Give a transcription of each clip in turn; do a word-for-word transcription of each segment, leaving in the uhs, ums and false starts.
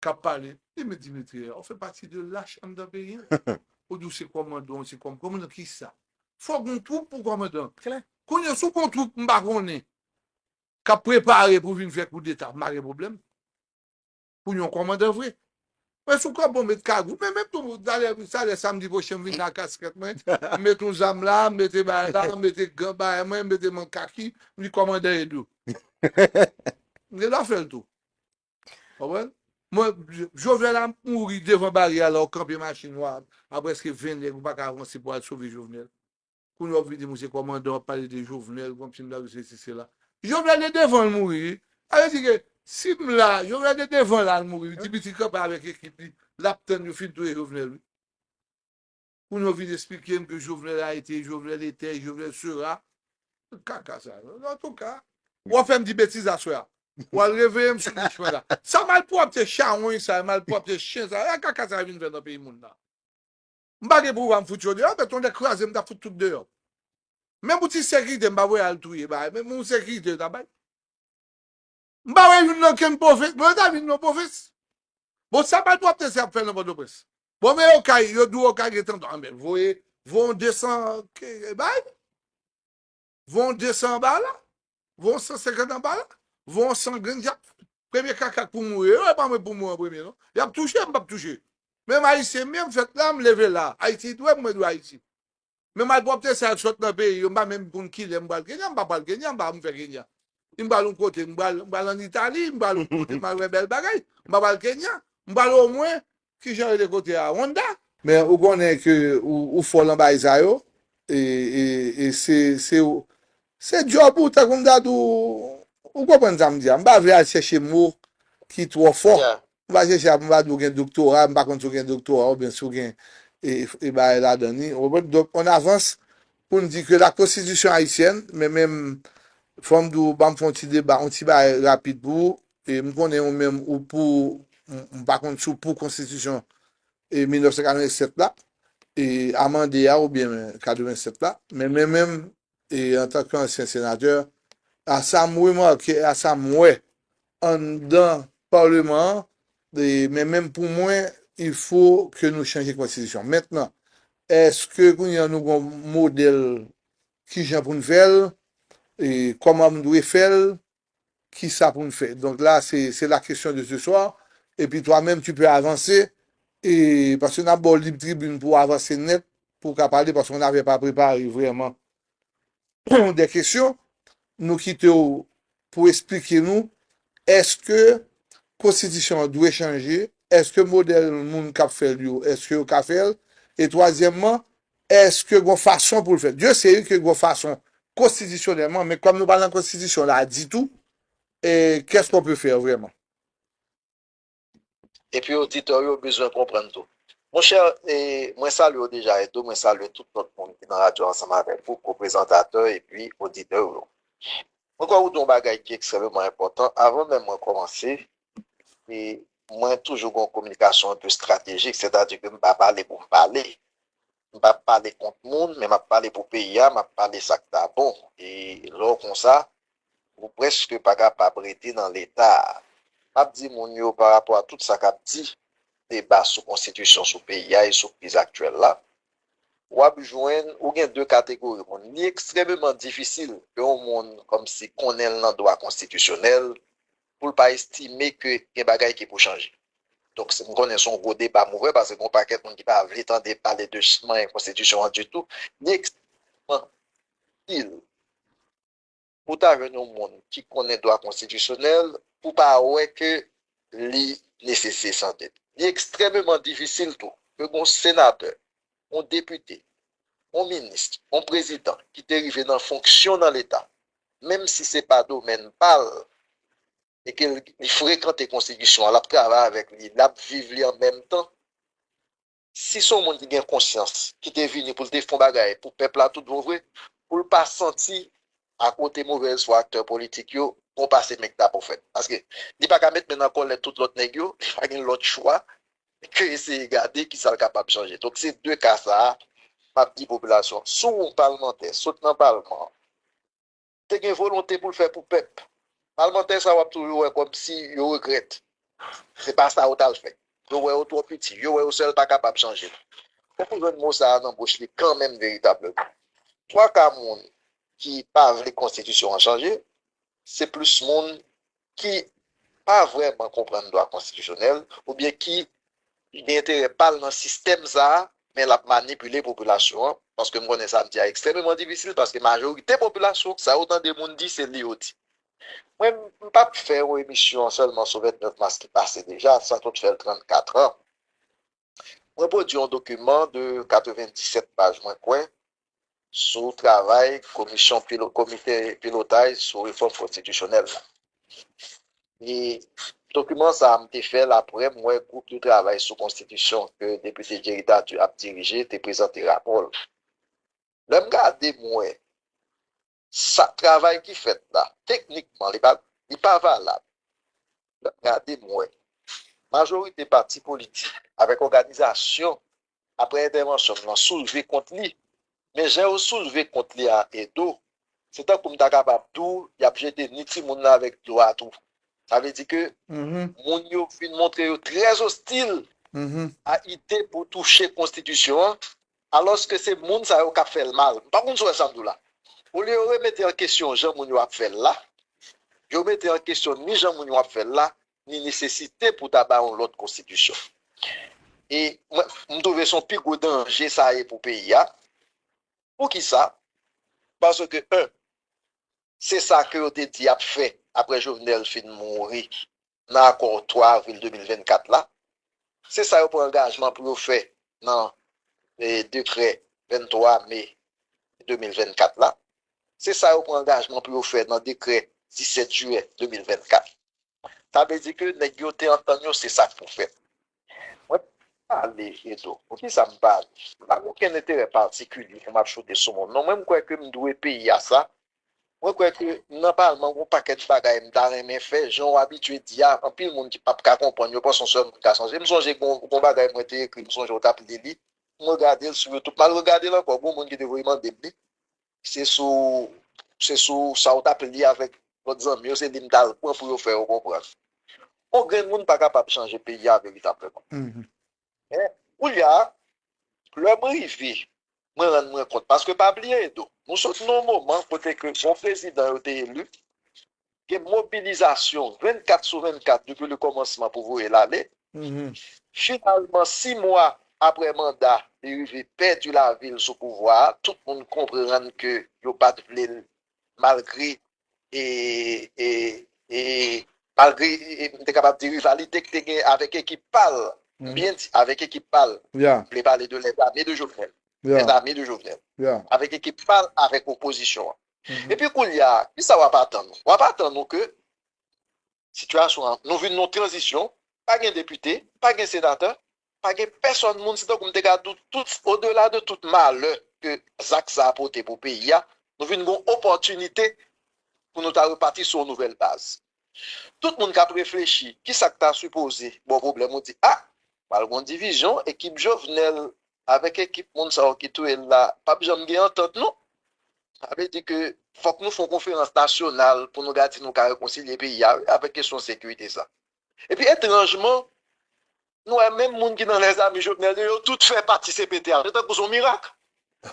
k ap pale. Li di, men Dimitri, ou fè pati de lach anndan peyi a. Ou di w se kòmandan, ou se kòm-, kòmandan kisa? Fò w gen yon twoup pou kòmandan. Klè. Kounye a, si w gen yon twoup, m pa konnen, k ap prepare pou vin fè koudeta, m pa gen pwoblèm. Pou yon kòmandan vre. Men si w kanpe w met kagou, men menm tou, talè, talè samdi pwochen, m vin ak kaskèt mwen, m met yon zam la, m mete bagay la, m mete gan bagay mwen, m mete m an kaki, m di kòmandan ede w. M gen dwa fè l tou. Konprann? Mwen, Jovenel ap mouri devan baryè a la, w kanpe machin ou a, a prèske ven nèg, ou pa ka avanse pou al sove Jovenel. Kounye a w ap vin di m ou se kòmandan, w ap pale de Jovenel, kòmsi m ta di sesi sela. Jovenel te devan l mouri, wi. Sa vle di ke si m la, Jovenel te devan l al mouri, wi. Ti piti kanpe avèk ekip li, l ap tann yo fin touye Jovenel, wi. Kounye a w vin esplike m ke Jovenel a ete, Jovenel etè, Jovenel sera. Kaka sa yo. Antouka, w ap fè m di betiz aswè a. W al reveye m sou nichman la. Sa malpwòpte chawony sa, malpwòpte chen sa, a kaka sa yo vin fè nan peyi moun nan. M pa gen pouvwa m fout yo deyò, men tonnè kraze m t ap fout tout deyò. Menm pou ti sekirite, m pa voye al touye bagay, menm yon sekirite yo ta bay. M pa wè youn nan kenn pwofes, bon, yo ta vin nan pwofes. Bon, sa malpwòpte sa y ap fè nan Pòtoprens. Bon, men Okay, yo di w Okay gen tandans, anben, voye, voye yon de san, ke, bay. Voye yon de san anba la, voye yon san senkant anba la, voye yon san grenn djab. Premye kaka k pou mouri, yo, e pa mwen pou mouri an premye, non. Y ap touche, m p ap touche. Menm Ayisyen m ye, m fèt la, m leve la. Ayiti dwe m, mwen dwe Ayiti. Men malpwòpte sa yo sot nan peyi yo, m pa menm konn kilè m pral Kenya, m pa pral Kenya, m pa m fè Kenya. M pral yon kote, m pral, m pral ann Itali, m pral yon kote, m al wè bèl bagay, m pa pral Kenya, m pral omwen, kijan rele kote a, Rwanda. Men ou konnen ke ou, ou fò nan bagay sa yo, e, e, e se, se, se djòb ou, tankou m ta di w, ou konprann sa m di a. M pa vle al chèche mo ki twò fò. M pa chèche ap, m pa di w gen doktora, m pa konn si w gen doktora oubyen si w gen e, e bagay ladan li. Ou konprann? Donk, on avance pou n di ke la constitution haïtienne, men menm, fò m di w, ban m fè yon ti deba, yon ti bagay rapid pou ou, e m konnen ou menm, ou pou, m, m pa konn si w pou konstitisyon, e mil nèf san katrevennsèt la, e amande a oubyen katrevennsèt la, men, men menm, e antanke ansyen senatè, a sa m remake, a sa m wè anndan palman an, e, men menm pou mwen, il faut que nou chanje konstitisyon. Mentnan, èske kounye a nou gon modèl kijan pou n fè l, e kòman m dwe fè l, kisa pou n fè? Donk la, se, se la question de ce soir. Epi toi menm, tu peux avancer, e paske n ap ba w lib tribin pou w avanse nèt, pou w ka pale, paske w n avè pa prepare vrèman de kesyon. Nou kite w pou w esplike nou, èske konstitisyon an dwe chanje? Èske modèl moun k ap fè l yo, èske yo ka fè l? E twazyèmman, èske gon fason pou l fèt? Dieu sait ke gon fason konstitisyonèlman, men kòm nou pa nan konstitisyon la ditou, e qu'est-ce qu'on peut faire vraiment? Epi oditè yo bezwen konprann tou. Monchè, e, mwen salye w deja, Edo, mwen salye tout lòt moun ki nan radyo ansanm avèk ou, ko-prezantatè epi oditè yo. Mwen kwè ou di yon bagay ki ekstrèmeman enpòtan. Avan menm mwen kòmanse, e mwen toujou gen yon kominikasyon enpe estratejik, sètadi ke m pa pale pou m pale. M p ap pale kont moun, men m ap pale pou peyi a, m ap pale sa k ta bon. E lè w konsa, ou prèske pa kapab rete nan leta a. M ap di moun yo pa rapò a tout sa k ap di, deba sou konstitisyon sou peyi a e sou kriz aktyèl la, w ap jwenn, ou gen de kategori moun. Li ekstrèmeman difisil ke yon moun kòmsi konnen l nan dwa konstitisyonèl pou l pa estime ke gen bagay ki pou chanje. Donk, m konnen se yon gwo deba m ouvè, paske gen yon pakèt moun ki pa vle tande pale de manyen konstitisyon an ditou. Li ekstrèmeman difisil pou ta jwenn yon moun ki konnen dwa konstitisyonèl pou pa wè ke li nesesè sante. Li ekstrèmeman difisil tou ke yon senatè, yon depite, yon minis, yon prezidan ki te rive nan fonksyon nan Leta, menm si se pa domèn pa l, e ke li frekante konstitisyon an, l ap travay avèk li, l ap viv li an menm tan, si se yon moun ki gen konsyans, ki te vini pou l te fè yon bagay pou pèp la tout bon vre, pou l pa santi akote movèz fwa aktè politik yo, gon pase men k ta pou fèt. Paske li pa ka met men nan kòlèt tout lòt nèg yo, li pa gen lòt chwa ke eseye gade kisa l kapab chanje. Donk se de ka sa a, m ap di popilasyon, si w yon palmantè, sot nan palman an, te gen volonte pou l fè pou pèp. Palmantè sa w ap toujou wè kòmsi yo regrèt. Se pa sa yo t al fè. Yo wè yo twò piti. Yo wè yo sèl pa kapab chanje l. Fòk ou jwenn mo sa a nan bouch li kanmenm veritableman. Twa ka moun ki pa vle konstitisyon an chanje, se plis moun ki pa vrèman konprann dwa konstitisyonèl oubyen ki gen enterè pa l nan sistèm sa a, men l ap manipile popilasyon an, paske m konnen sa m di a ekstrèmeman difisil, paske majorite popilasyon, sa yo tande moun di, se li yo di. Mwen, m p ap fè yon emisyon sèlman sou vennèf mas ki pase deja, sa tou fè l trannkat an. Mwen pwodui yon dokiman de katrevenndisèt paj, mwen kwè, sou travay komisyon pilo, komite pilotaj sou refòm konstitisyonèl la. E dokiman sa a, m te fè l apre m wè gwoup de travay sou konstitisyon ke depite Jerry Tardieu ap dirije te prezante rapò l. Lè m gade, m wè sa, travay ki fèt la, teknikman, li pa, li pa valab. Lè m gade, m wè majorite pati politik avèk òganizasyon, apre entèvansyon m nan, soulve kont li. Men jan yo soulve kont li a, Edo, se tankou m ta kapab di w, y ap jete ni timoun nan avèk dlo a tou. Sa vle di ke moun yo vin montre yo trè ostil a ide pou touche konstitisyon an, alòske se moun sa yo k ap fè l mal. M pa konn si w wè sa m di w la. Olye yo remete an kesyon jan moun yo ap fè l la, yo mete an kesyon ni jan moun yo ap fè l la, ni nesesite pou ta ba yon lòt konstitisyon. E mwen, m twouve se yon pi gwo danje sa ye pou peyi a. Poukisa? Paske, en, se sa ke yo te di y ap fè apre Jovenel fin mouri nan akò twa avril de mil vennkat la. Se sa yo pran angajman pou yo fè nan, e, dekrè venntwa me de mil vennkat la. Se sa yo pran angajman pou yo fè nan dekrè disèt jiyè de mil vennkat. Sa vle di ke nèg yo te antann yo, se sa k pou fèt. Mwen pale, Edo. Poukisa m pale? M pa gen okenn enterè patikilye pou m ap choute sou moun. Non, mwen, m kwè ke m dwe peyi a sa. Mwen kwè ke nan palman, gen yon pakèt bagay m ta renmen fè, jan w abitye di a, anpil moun ki p ap ka konprann, yo panse yon sèl moun ka chanje. M sonje gen yon, gen yon bagay mwen te ekri, m sonje w t ap li li. M regade l sou YouTube, m al regade l ankò, gen yon moun ki te voye mande m li. Se sou, se sou sa w t ap li avèk lòt zanmi yo, se li m t al pran pou yo fè yo konprann. Yon grenn moun pa kapab chanje peyi a veritableman. Men, koulye a, lè m rive, mwen rann mwen kont. Paske pa bliye, Edo, nou sot nan yon moman kote ke yon prezidan yo te eli, gen mobilizasyon vennkat sou vennkat depi le kòmansman pou voye l ale. Finalman, sis mwa apre manda, li rive pèdi lavil sou pouvwa a. Tout moun konprann ke yo pa t vle l malgre, e, e, e, malgre, e, m te kapab di rivalite ki te gen avèk ekip pa l. M byen di, avèk ekip pa l. M vle pale de lèzame de Jovenel. Lèzame de Jovenel. Avèk ekip pa l, avèk opozisyon an. Epi koulye a, kisa w ap atann ou? W ap atann ou ke sitiyasyon an, nou vin nan yon tranzisyon, pa gen depite, pa gen senatè, pa gen pèsòn moun, se tankou m te ka di w tout, odela de tout malè ke zak sa a pote pou peyi a, nou vin gen yon opòtinite pou nou ta repati sou yon nouvèl baz. Tout moun k ap reflechi, kisa k ta sipoze ba w pwoblèm, ou di, a, pral gen yon divizyon, ekip Jovenel avèk ekip moun sa yo ki touye l la, p ap janm gen antant, non. Sa vle di ke fòk nou fè yon konferans nasyonal pou nou gade si nou ka rekonsilye peyi a, wi, avèk kesyon sekirite sa. Epi, etranjman, nou wè menm moun ki nan lèzami Jovenel yo, yo tout fè pati C P T a. Se tankou se yon mirak.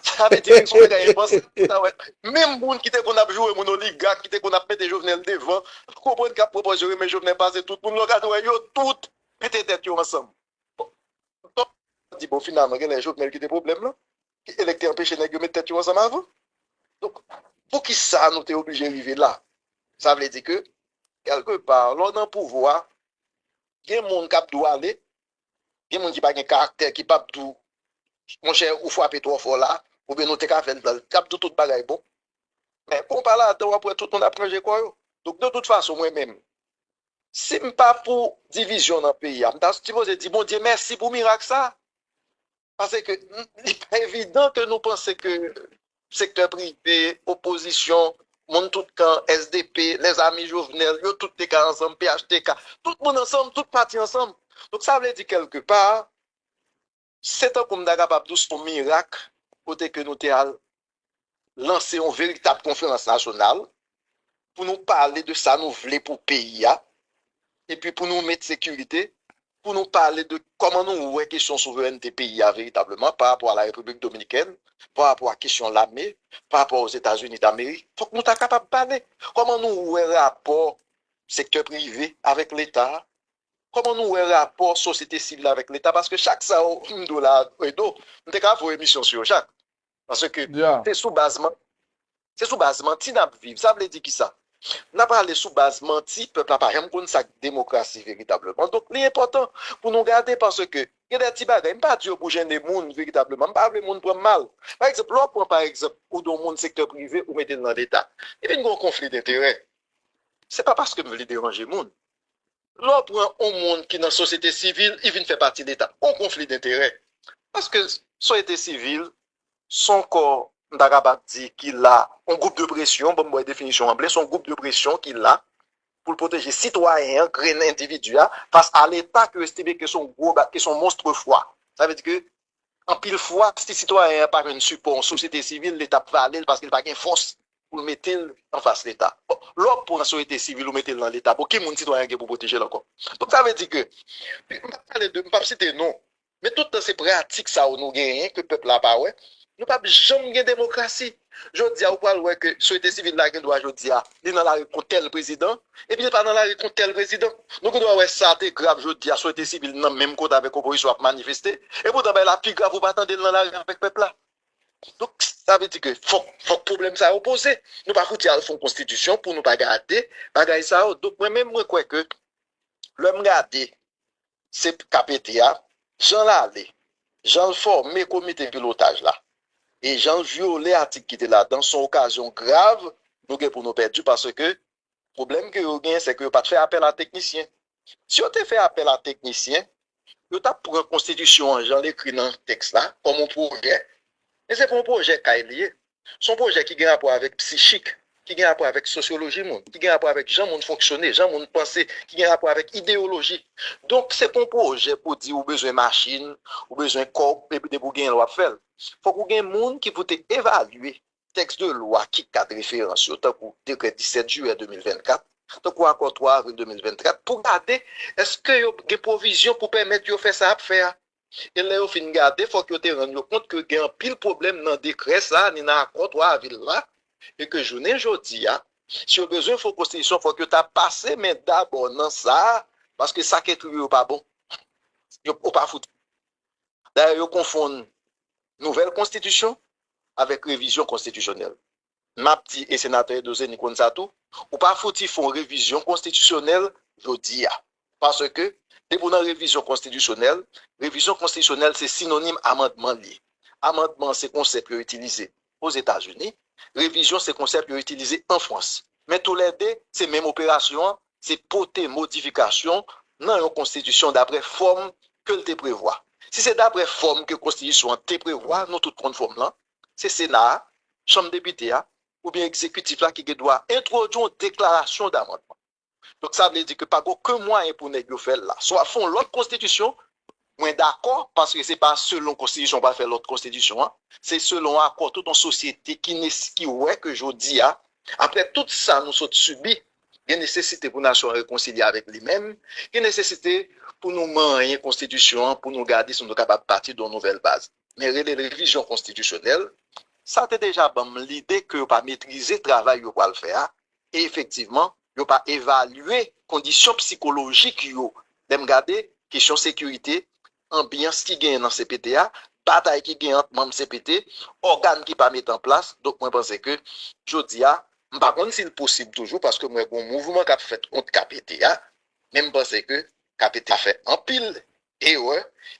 Sa vle di, se yon bagay enpansab. Sa wè, menm moun ki te konn ap joure moun oligak, ki te konn ap mete Jovenel devan, ou konprann k ap pwopoze yo renmen Jovenel pase tout moun, lè w gade w wè yo tout mete tèt yo ansanm. Bon, di, bon, finalman, genlè Jovenel ki te pwoblèm lan. Ki elèk te anpeche nèg yo met tèt yo ansanm avan. Donk, poukisa nou te oblije rive la? Sa vle di ke, kèlkepa, lè w nan pouvwa, gen moun k ap di w ale, gen moun ki pa gen karaktè, ki p ap di w, monchè, ou frape twò fò la, oubyen nou te ka fè l, k ap di w tout bagay bon. Men, kou w pa ladan, w ap wè tout moun ap ranje kò yo. Donk, de tout fason, mwen menm, si m pa pou divizyon nan peyi a, m ta sipoze di Bondye mèsi pou mirak sa. Paske, m, li pa evidan ke nou panse ke sektè prive, opozisyon, moun tout kan, S D P, lèzami Jovenel, yo tout te ka ansanm, P H T K, tout moun ansanm, tout pati ansanm. Donk, sa vle di, kèlkepa, se tankou m ta kapab di w se yon mirak kote ke nou te al lanse yon veritab konferans nasyonal pou nou pale de sa nou vle pou peyi a. epi pou nou met sekirite, pou nou pale de kòman nou wè kesyon souverènte peyi a veritableman pa rapò a la Repiblik Dominikèn, pa rapò a kesyon lame, pa rapò Ozetazini Damerik. Fòk nou ta kapab pale. Kòman nou wè rapò sektè prive avèk Leta a? Kòman nou wè rapò sosyete sivil avèk Leta? Paske chak sa yo m di w la, Edo, m te ka fè yon emisyon sou yo chak. Paske se sou baz man- se sou baz manti n ap viv. Sa vle di ki sa? N ap ale sou baz manti, pèp la pa janm konn sa k demokrasi veritableman. Donk, li enpòtan pou nou gade, paske gen de ti bagay, m pa di yo pou jennen moun veritableman, m pa vle moun pran m mal. Pa egzanp, lè w pran, pa egzanp, ou gen yon moun sektè prive, ou mete l nan Leta, li vin gen yon konfli denterè. Se pa paske m vle deranje moun. Lè w pran yon moun ki nan sosyete sivil, li vin fè pati Leta. Yon konfli denterè. Paske sosyete sivil, se yon kò, m ta kapab di, ki la, yon gwoup de presyon, ban m ba w definisyon an byen, se yon gwoup de presyon ki la pou l pwoteje sitwayen an, grenn endividi a, fas a Leta ke yo estime ke se yon gwo ba- ke se yon monstre fwa. Sa vle di ke, anpil fwa, si sitwayen an pa jwenn sipò yon sosyete sivil, Leta ap vale l paske l pa gen fòs pou l mete l anfas Leta. Bon, lè w pran sosyete sivil, ou mete l nan Leta, bon, ki moun sitwayen an gen pou pwoteje l ankò? Donk, sa vle di ke, m p ap pale de, m p ap site non, men tout tan se pratik sa yo nou genyen ke pèp la pa wè, nou p ap janm gen demokrasi. Jodi a, ou pral wè ke sosyete sivil la gen dwa jodi a, li nan lari kont tèl prezidan, epi li pa nan lari kont tèl prezidan. Nou gen dwa wè sa te grav jodi a, sosyete sivil nan menm kote avèk opozisyon ap manifeste, epoutan bagay la pi grav ou pa tande l nan lari avèk pèp la. Donk, sa vle di ke fòk, fòk pwoblèm sa yo poze. Nou pa fouti al fè yon konstitisyon pou nou pa gade bagay sa yo. Donk, mwen menm, mwen kwè ke lè m gade se K P T a, jan l ale, jan l fòme komite pilotaj la, e jan l vyole atik ki te ladan, se yon okazyon grav nou gen pou nou pèdi, paske pwoblèm ke yo genyen, se ke yo pa t fè apèl a teknisyen. Si yo te fè apèl a teknisyen, yo t ap pran konstitisyon an jan l ekri nan tèks la kòm yon pwojè. Men se pa yon pwojè kay li ye. Se yon pwojè ki gen rapò avèk psichik, ki gen rapò avèk sosyoloji moun, ki gen rapò avèk jan moun fonksyone, jan moun panse, ki gen rapò avèk ideyoloji. Donk, se pa yon pwojè pou di ou bezwen machin, ou bezwen kòb, epi depi w genyen l, w ap fè l. Fòk ou gen moun ki pou te evalye tèks de lwa ki kad referans yo, tankou dekrè disèt jiyè de mil vennkat, tankou akò twa avril de mil vennkat, pou gade èske yo gen pwovizyon pou pèmèt yo fè sa y ap fè a. E lè yo fin gade, fòk yo te rann yo kont ke gen anpil pwoblèm nan dekrè sa a, ni nan akò twa avril la, e ke jounen jodi a, si yo bezwen fè yon konstitisyon, fòk yo ta pase men dabò nan sa a, paske sa k ekri yo pa bon. Yo, yo pa fouti. Dayè, yo konfonn nouvèl konstitisyon avèk revizyon konstitisyonèl. M ap di, e senatè Edo Zeni konn sa tou, ou pa fouti fè yon revizyon konstitisyonèl jodi a. Paske, depi w nan revizyon konstitisyonèl, revizyon konstitisyonèl se sinonim amandman l ye. Amandman se konsèp yo itilize Ozetazini, revizyon se konsèp yo itilize an Frans. Men toulède, se menm operasyon an, se pote modifikasyon nan yon konstitisyon daprè fòm ke l te prevwa. Si se daprè fòm ke konstitisyon an te prevwa, nou tout konn fòm lan, se Sena a, Chanm Depite a, oubyen egzekitif la ki gen dwa entwodui yon deklarasyon damandman. Donk, sa vle di ke pa gen okenn mwayen pou nèg yo fè l la. Swa fè yon lòt konstitisyon, mwen dakò, paske se pa selon konstitisyon w pral fè lòt konstitisyon an, se selon akò tout yon sosyete ki nes- ki wè ke jodi a, aprè tout sa nou sot sibi, gen nesesite pou nasyon an rekonsilye avèk li menm, gen nesesite pou nou manyen konstitisyon an, pou nou gade si nou kapab pati de yon nouvèl baz. Men rele l revizyon konstitisyonèl, sa te deja ban m lide ke yo pa metrize travay yo pral fè a, e efektivman, yo pa evalye kondisyon psikolojik yo. Lè m gade, kesyon sekirite, anbyans ki genyen nan C P T a, batay ki genyen ant manm C P T, ògàn ki pa mete an plas. Donk, mwen panse ke jodi a, m pa konn si l posib toujou, paske m wè gen yon mouvman k ap fèt kont K P T a, men m panse ke K P T a fè anpil erè,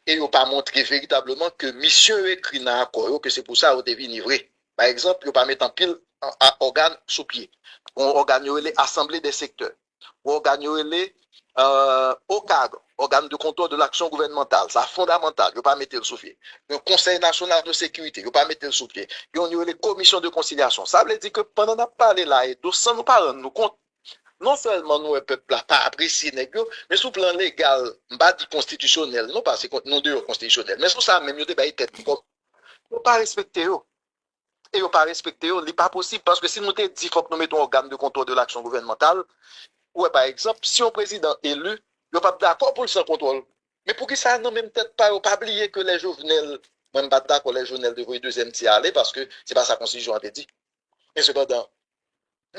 e yo pa montre veritableman ke misyon yo ekri nan akò yo, ke se pou sa yo te vini vre. Pa egzanp, yo pa met anpil a- a- ògàn sou pye. Yon ògàn yo rele Assemblée des secteurs. Yon ògàn yo rele euh, OCAG, Organe de Contrôle de l'Action Gouvernementale, sa fondamantal, yo pa mete l sou pye. Yon Konsèy Nasyonal de Sekirite, yo pa mete l sou pye. Yon yo rele Commission de Conciliation. Sa vle di ke pandan n ap pale la, Edo, san nou pa rann nou kont, non sèlman nou wè pèp la pa apresye nèg yo, men sou plan legal, m pa di konstitisyonèl, non, paske nou deyò konstitisyonèl, men sou sa menm, yo te bay tèt kòb. Yo pa respekte yo. E yo pa respekte yo, li pa posib, paske si nou te di fòk nou mete yon organe de contrôle de l'action gouvernementale, Ou wè, pa egzanp, si yon prezidan eli, yo p ap dakò pou l san kontwòl. Men poukisa nan menm tèt pa yo pa bliye ke lè Jovenel, mwen m pa t dakò lè Jovenel te voye dezyèm ti a ale, paske se pa sa konstitisyon an te di. Men sepandan,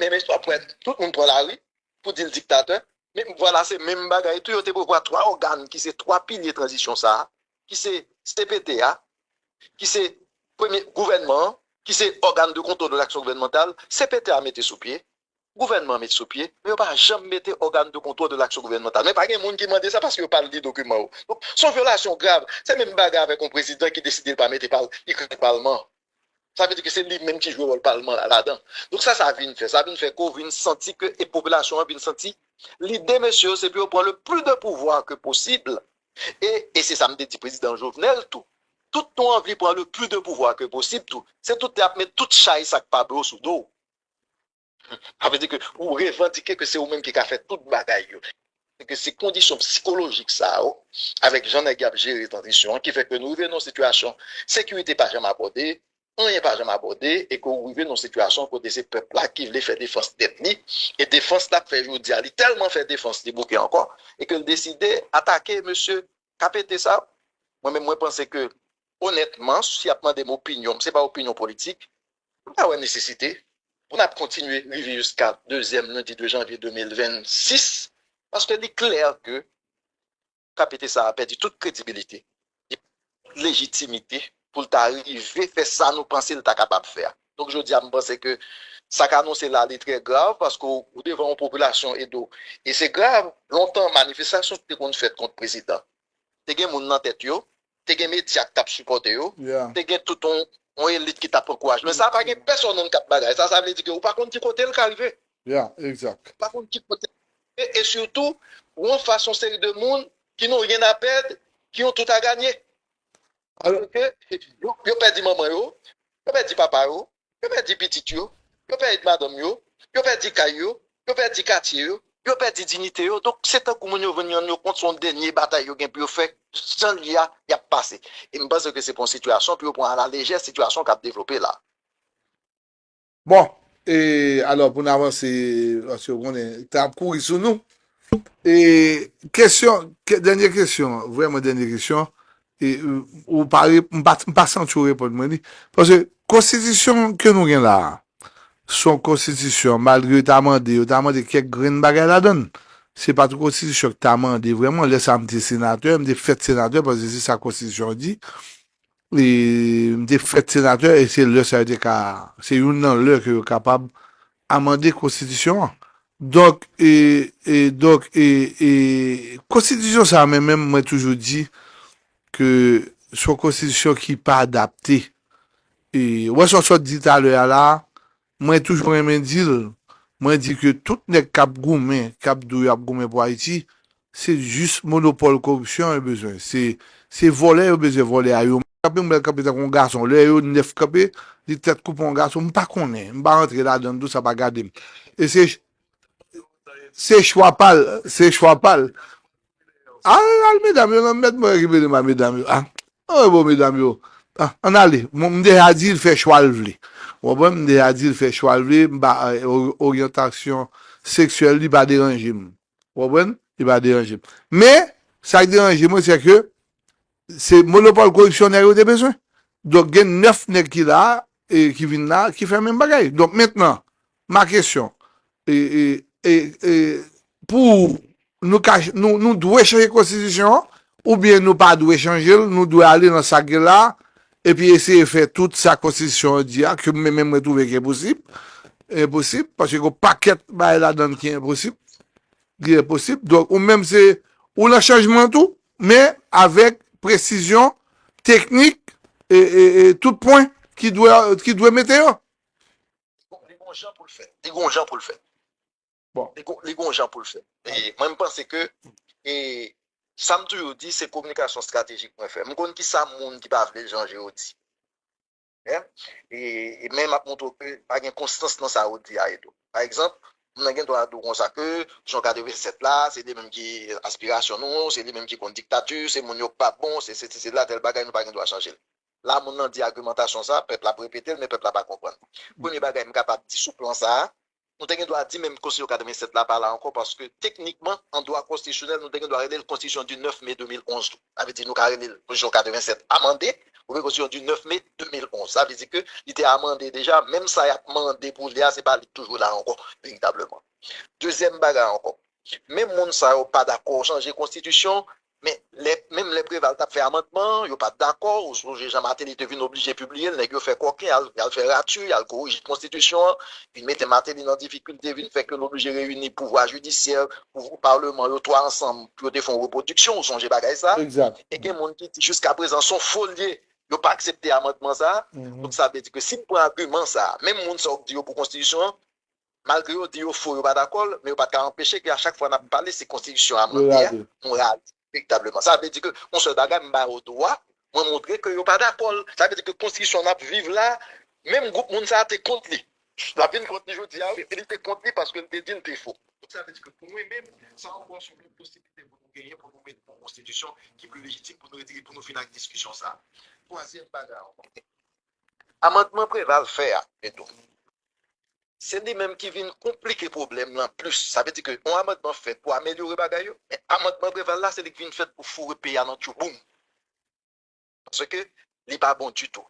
menm istwa pou tout moun pran lari pou di l diktatè. Men vwala, se menm bagay tou, yo te prevwa twa ògàn ki se twa pilye tranzisyon sa a, ki se C P T a, ki se premye gouvènman an, ki se ògàn de kontwòl de laksyon gouvènmantal, C P T a mete sou pye, gouvènman an met sou pye, men yo pa janm mete ògàn de kontwòl de laksyon gouvènmantal. Men pa gen moun ki mande sa paske yo pa li dokiman yo. Donk, se yon vyolasyon grav. Se menm bagay avèk yon prezidan ki deside l pa mete pal, li kraze palman. Sa vle di ke se li menm ki jwe wòl palman la ladan. Donk sa sa vin fè? Sa vin fè ke w vin santi ke, e popilasyon an vin santi, lide mesye yo se pou yo pran le plus de pouvoir que possible. E, e se sa m te di prezidan Jovenel tou. Tout nou anvi pran le plus de pouvoir que possible tou. Se tout lè ap met tout chay sa k pa blo sou do w. Sa vle di ke ou revandike ke se ou menm ki ka fè tout bagay yo. Se ke se kondisyon sikolojik sa yo, avèk jan nèg y ap jere tranzisyon an, ki fè ke nou rive nan yon sitiyasyon, sekirite pa janm abòde, anyen pa janm abòde, e ke ou rive nan yon sitiyasyon kote se pèp la ki vle fè defans tèt li, e defans l ap fè jodi a, li tèlman fè defans li bouke ankò, e ke l deside atake mesye K P T sa. Mwen menm, mwen panse ke, onètman, si y ap mande m opinyon m, se pa opinyon politik, m pa wè nesesite pou n ap kontinye rive jiska dezyèm lendi de janvye de mil vennsis, paske li klè ke K P T sa a pèdi tout kredibilite, li pèdi tout lejitimite pou l ta rive fè sa nou panse l ta kapab fè a. Donk, jodi a, m panse ke sa k anonse la, li trè grav, paske w, w devan yon popilasyon, Edo, e se grav. Lontan, manifestasyon ki te konn fèt kont prezidan, te gen moun nan tèt yo, te gen medya k t ap sipòte yo, te gen tout yon, yon elit ki t ap ankouraje. Men sa pa gen pèsonn k ap bagay. Sa, sa vle di ke ou pa konn ki kote l ka rive. Yeah, exact. Ou pa konn ki kote. E, e sitou, ou anfas yon seri de moun qui n'ont rien à perdre, qui ont tout à gagner. Alò, yo, yo pèdi manman yo, yo pèdi papa yo, yo pèdi pitit yo, yo pèdi madanm yo, yo pèdi kay yo, yo pèdi katye yo, yo pèdi diyite yo. Donk, se tankou moun yo vin rann yo kont se yon dènye batay yo gen pou yo fè. Jan l ye a, y ap pase. E m panse ke se pa yon sitiyasyon pou yo pran alalejè sitiyasyon k ap devlope la. Bon, e alò pou n avanse, paske w konnen tan ap kouri sou nou. E kesyon, dènye kesyon, vrèman dènye kesyon, e ou pa, m pa, m pa santi w reponn mwen li. Paske konstitisyon ke nou gen la a, se yon konstitisyon, malgre yo ta mande, yo ta mande kèk grenn bagay ladan l. Se pa t yon konstitisyon ki ta mande vrèman. Lè sa a, m te senatè, m te fèt senatè, paske se sa konstitisyon an di. E m te fèt senatè, e se lè sa yo te ka, se youn nan lè ke yo kapab amande konstitisyon an. Donk, e, e, donk, e, e, konstitisyon sa a, mwen menm, mwen toujou di ke se yon konstitisyon ki pa adapte. E, ou wè sa w sot di talè a la a, mwen toujou renmen di l, mwen di ke tout nèg k ap goumen, k ap di w y ap goumen pou Ayiti, se jis monopòl koripsyon yo bezwen. Se, se vòlè yo bezwen vòlè a yo. Kanpe, m wè l kanpe tankou yon gason. Lè yo nèf kanpe, li tèt koupe yon gason, m pa konnen. M pa rantre ladan l tou, sa pa gade m. E se, se chwa pa l, se chwa pa l. Al, al medam yo, nan mèt mwen ki mete m a medam yo. A, ann bon medam yo. A, ann ale. M deja di l fè chwa l vle. Ou konprann? M deja di l fè chwa l vle. M pa, e, oryantasyon seksyèl li pa deranje m. Ou konprann? Li pa deranje m. Men, sa k deranje mwen, se ke se monopòl koripsyon nèg yo te bezwen. Donk, gen nèf nèg ki la, e ki vin la, ki fè menm bagay. Donk, mentnan, ma kesyon, e, e, e, e, pou nou ka, nou, nou dwe chanje konstitisyon an, oubyen nou pa dwe chanje l, nou dwe ale nan sa k gen la, epi eseye fè tout sa konstitisyon an di a, ke mwen menm mwen twouve ki enposib, enposib, paske gen yon pakèt bagay ladan l ki enposib, ki enposib. Donk, ou menm se, ou nan chanjman tou, men avèk presizyon teknik e, e, e tout pwen ki dwe, ki dwe mete yo. Li gon jan pou l fèt. Li gon jan pou l fèt. Bon. Li gon, li gon jan pou l fèt. E mwen, m panse ke, e, sa m toujou di, se kominikasyon estratejik mwen fè. M konn ki sa moun ki pa vle l chanje yo di. E, e men m ap montre w ke pa gen konstans nan sa yo di a, Edo. Pa egzanp, m nan gen dwa di w konsa ke jan katrevennsèt la, se li menm ki aspirasyon nou, se li menm ki kont diktati, se moun yo k pa bon, se sesi, se la, tèl bagay, nou pa gen dwa chanje l. La, moun nan di agimantasyon sa, pèp la ap repete l, men pèp la pa konprann. Premye bagay m kapab di sou plan sa a, nou te gen dwa di menm konstitisyon katrevennsèt la pa la ankò, paske teknikman, an dwa konstitisyonèl, nou te gen dwa rele l konstitisyon di nèf me de mil onz tou. Sa vle di nou ka rele l konstitisyon katrevennsèt amande, oubyen konstitisyon di nèf me de mil onz. Sa vle di ke li te amande deja, menm sa y ap mande pou li a, se pa li k toujou la ankò, veritableman. Dezyèm bagay ankò, menm moun sa yo pa dakò chanje konstitisyon, men lè, menm lè Preval t ap fè amandman, yo pa t dakò, ou sonje jan Martelly te vin oblije pibliye l, nèg yo fè kòken, y al, y al fè rati, y al korije konstitisyon an, vin mete Martelly nan difikilte, vin fè ke l oblije reyini pouvwa jidisyè, pouvwa palman, yo twa ansanm, pou yo te fè yon repwodiksyon, ou sonje bagay sa? Egzak. E gen moun ki di jiskaprezan se yon fo l ye, yo pa aksepte amandman sa. Mhm. Donk sa vle di ke si n pran agiman sa, menm moun sa yo k di yo pou konstitisyon an, malgre yo di yo fo, yo pa dakò l, men yo pa t ka anpeche ke a chak fwa n ap pale, se konstitisyon an amande a, nou rale veritableman. Sa vle di ke yon sèl bagay, m ba yo dwa, mwen montre ke yo pa dakò l. Sa vle di ke konstitisyon n ap viv la, menm gwoup moun sa a te kont li. L ap vin kont li jodi a, wi, e li te kont li paske l te di l te fo. Donk sa vle di ke pou mwen menm, sa ankò se yon posiblite pou nou genyen, pou nou mete yon konstitisyon ki pli lejitim, pou nou retire, pou nou fin ak diskisyon sa a. Twazyèm bagay ankò. Amandman Preval fè a, Pedro, se li menm ki vin konplike pwoblèm lan plis. Sa vle di ke yon amandman fèt pou amelyore bagay yo, men amandman Preval la, se li ki vin fèt pou foure peyi a nan tchouboum. Paske li pa bon ditou.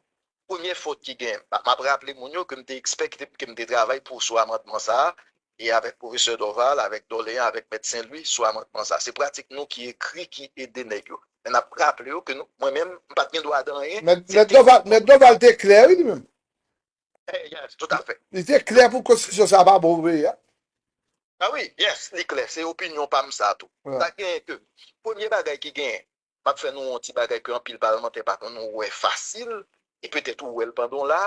Premye fòt ki gen, m ap raple moun yo ke m te ekspè, ke m te travay pou sou amandman sa a, e avèk pwofesè Dorval, avèk Dorlean, avèk mèt Sen Lwi sou amandman sa a. Se pratik nou ki ekri, ki ede nèg yo. Men n ap raple yo ke nou, mwen menm, m pa t gen dwa di anyen. Mèt, se mèt te Dorval, mèt Dorval te klè, wi, li menm. Eh, yes, tout à fait. Li te klè pou konstitisyon sa a pa bon pou peyi a. Ah wi, yes, li klè. Se opinyon pa m sa tou. Sa genyen ke, premye bagay ki genyen, m ap fè nou yon ti bagay ke anpil palmantè pa konn wè fasil, e petèt ou wè l pandan w la,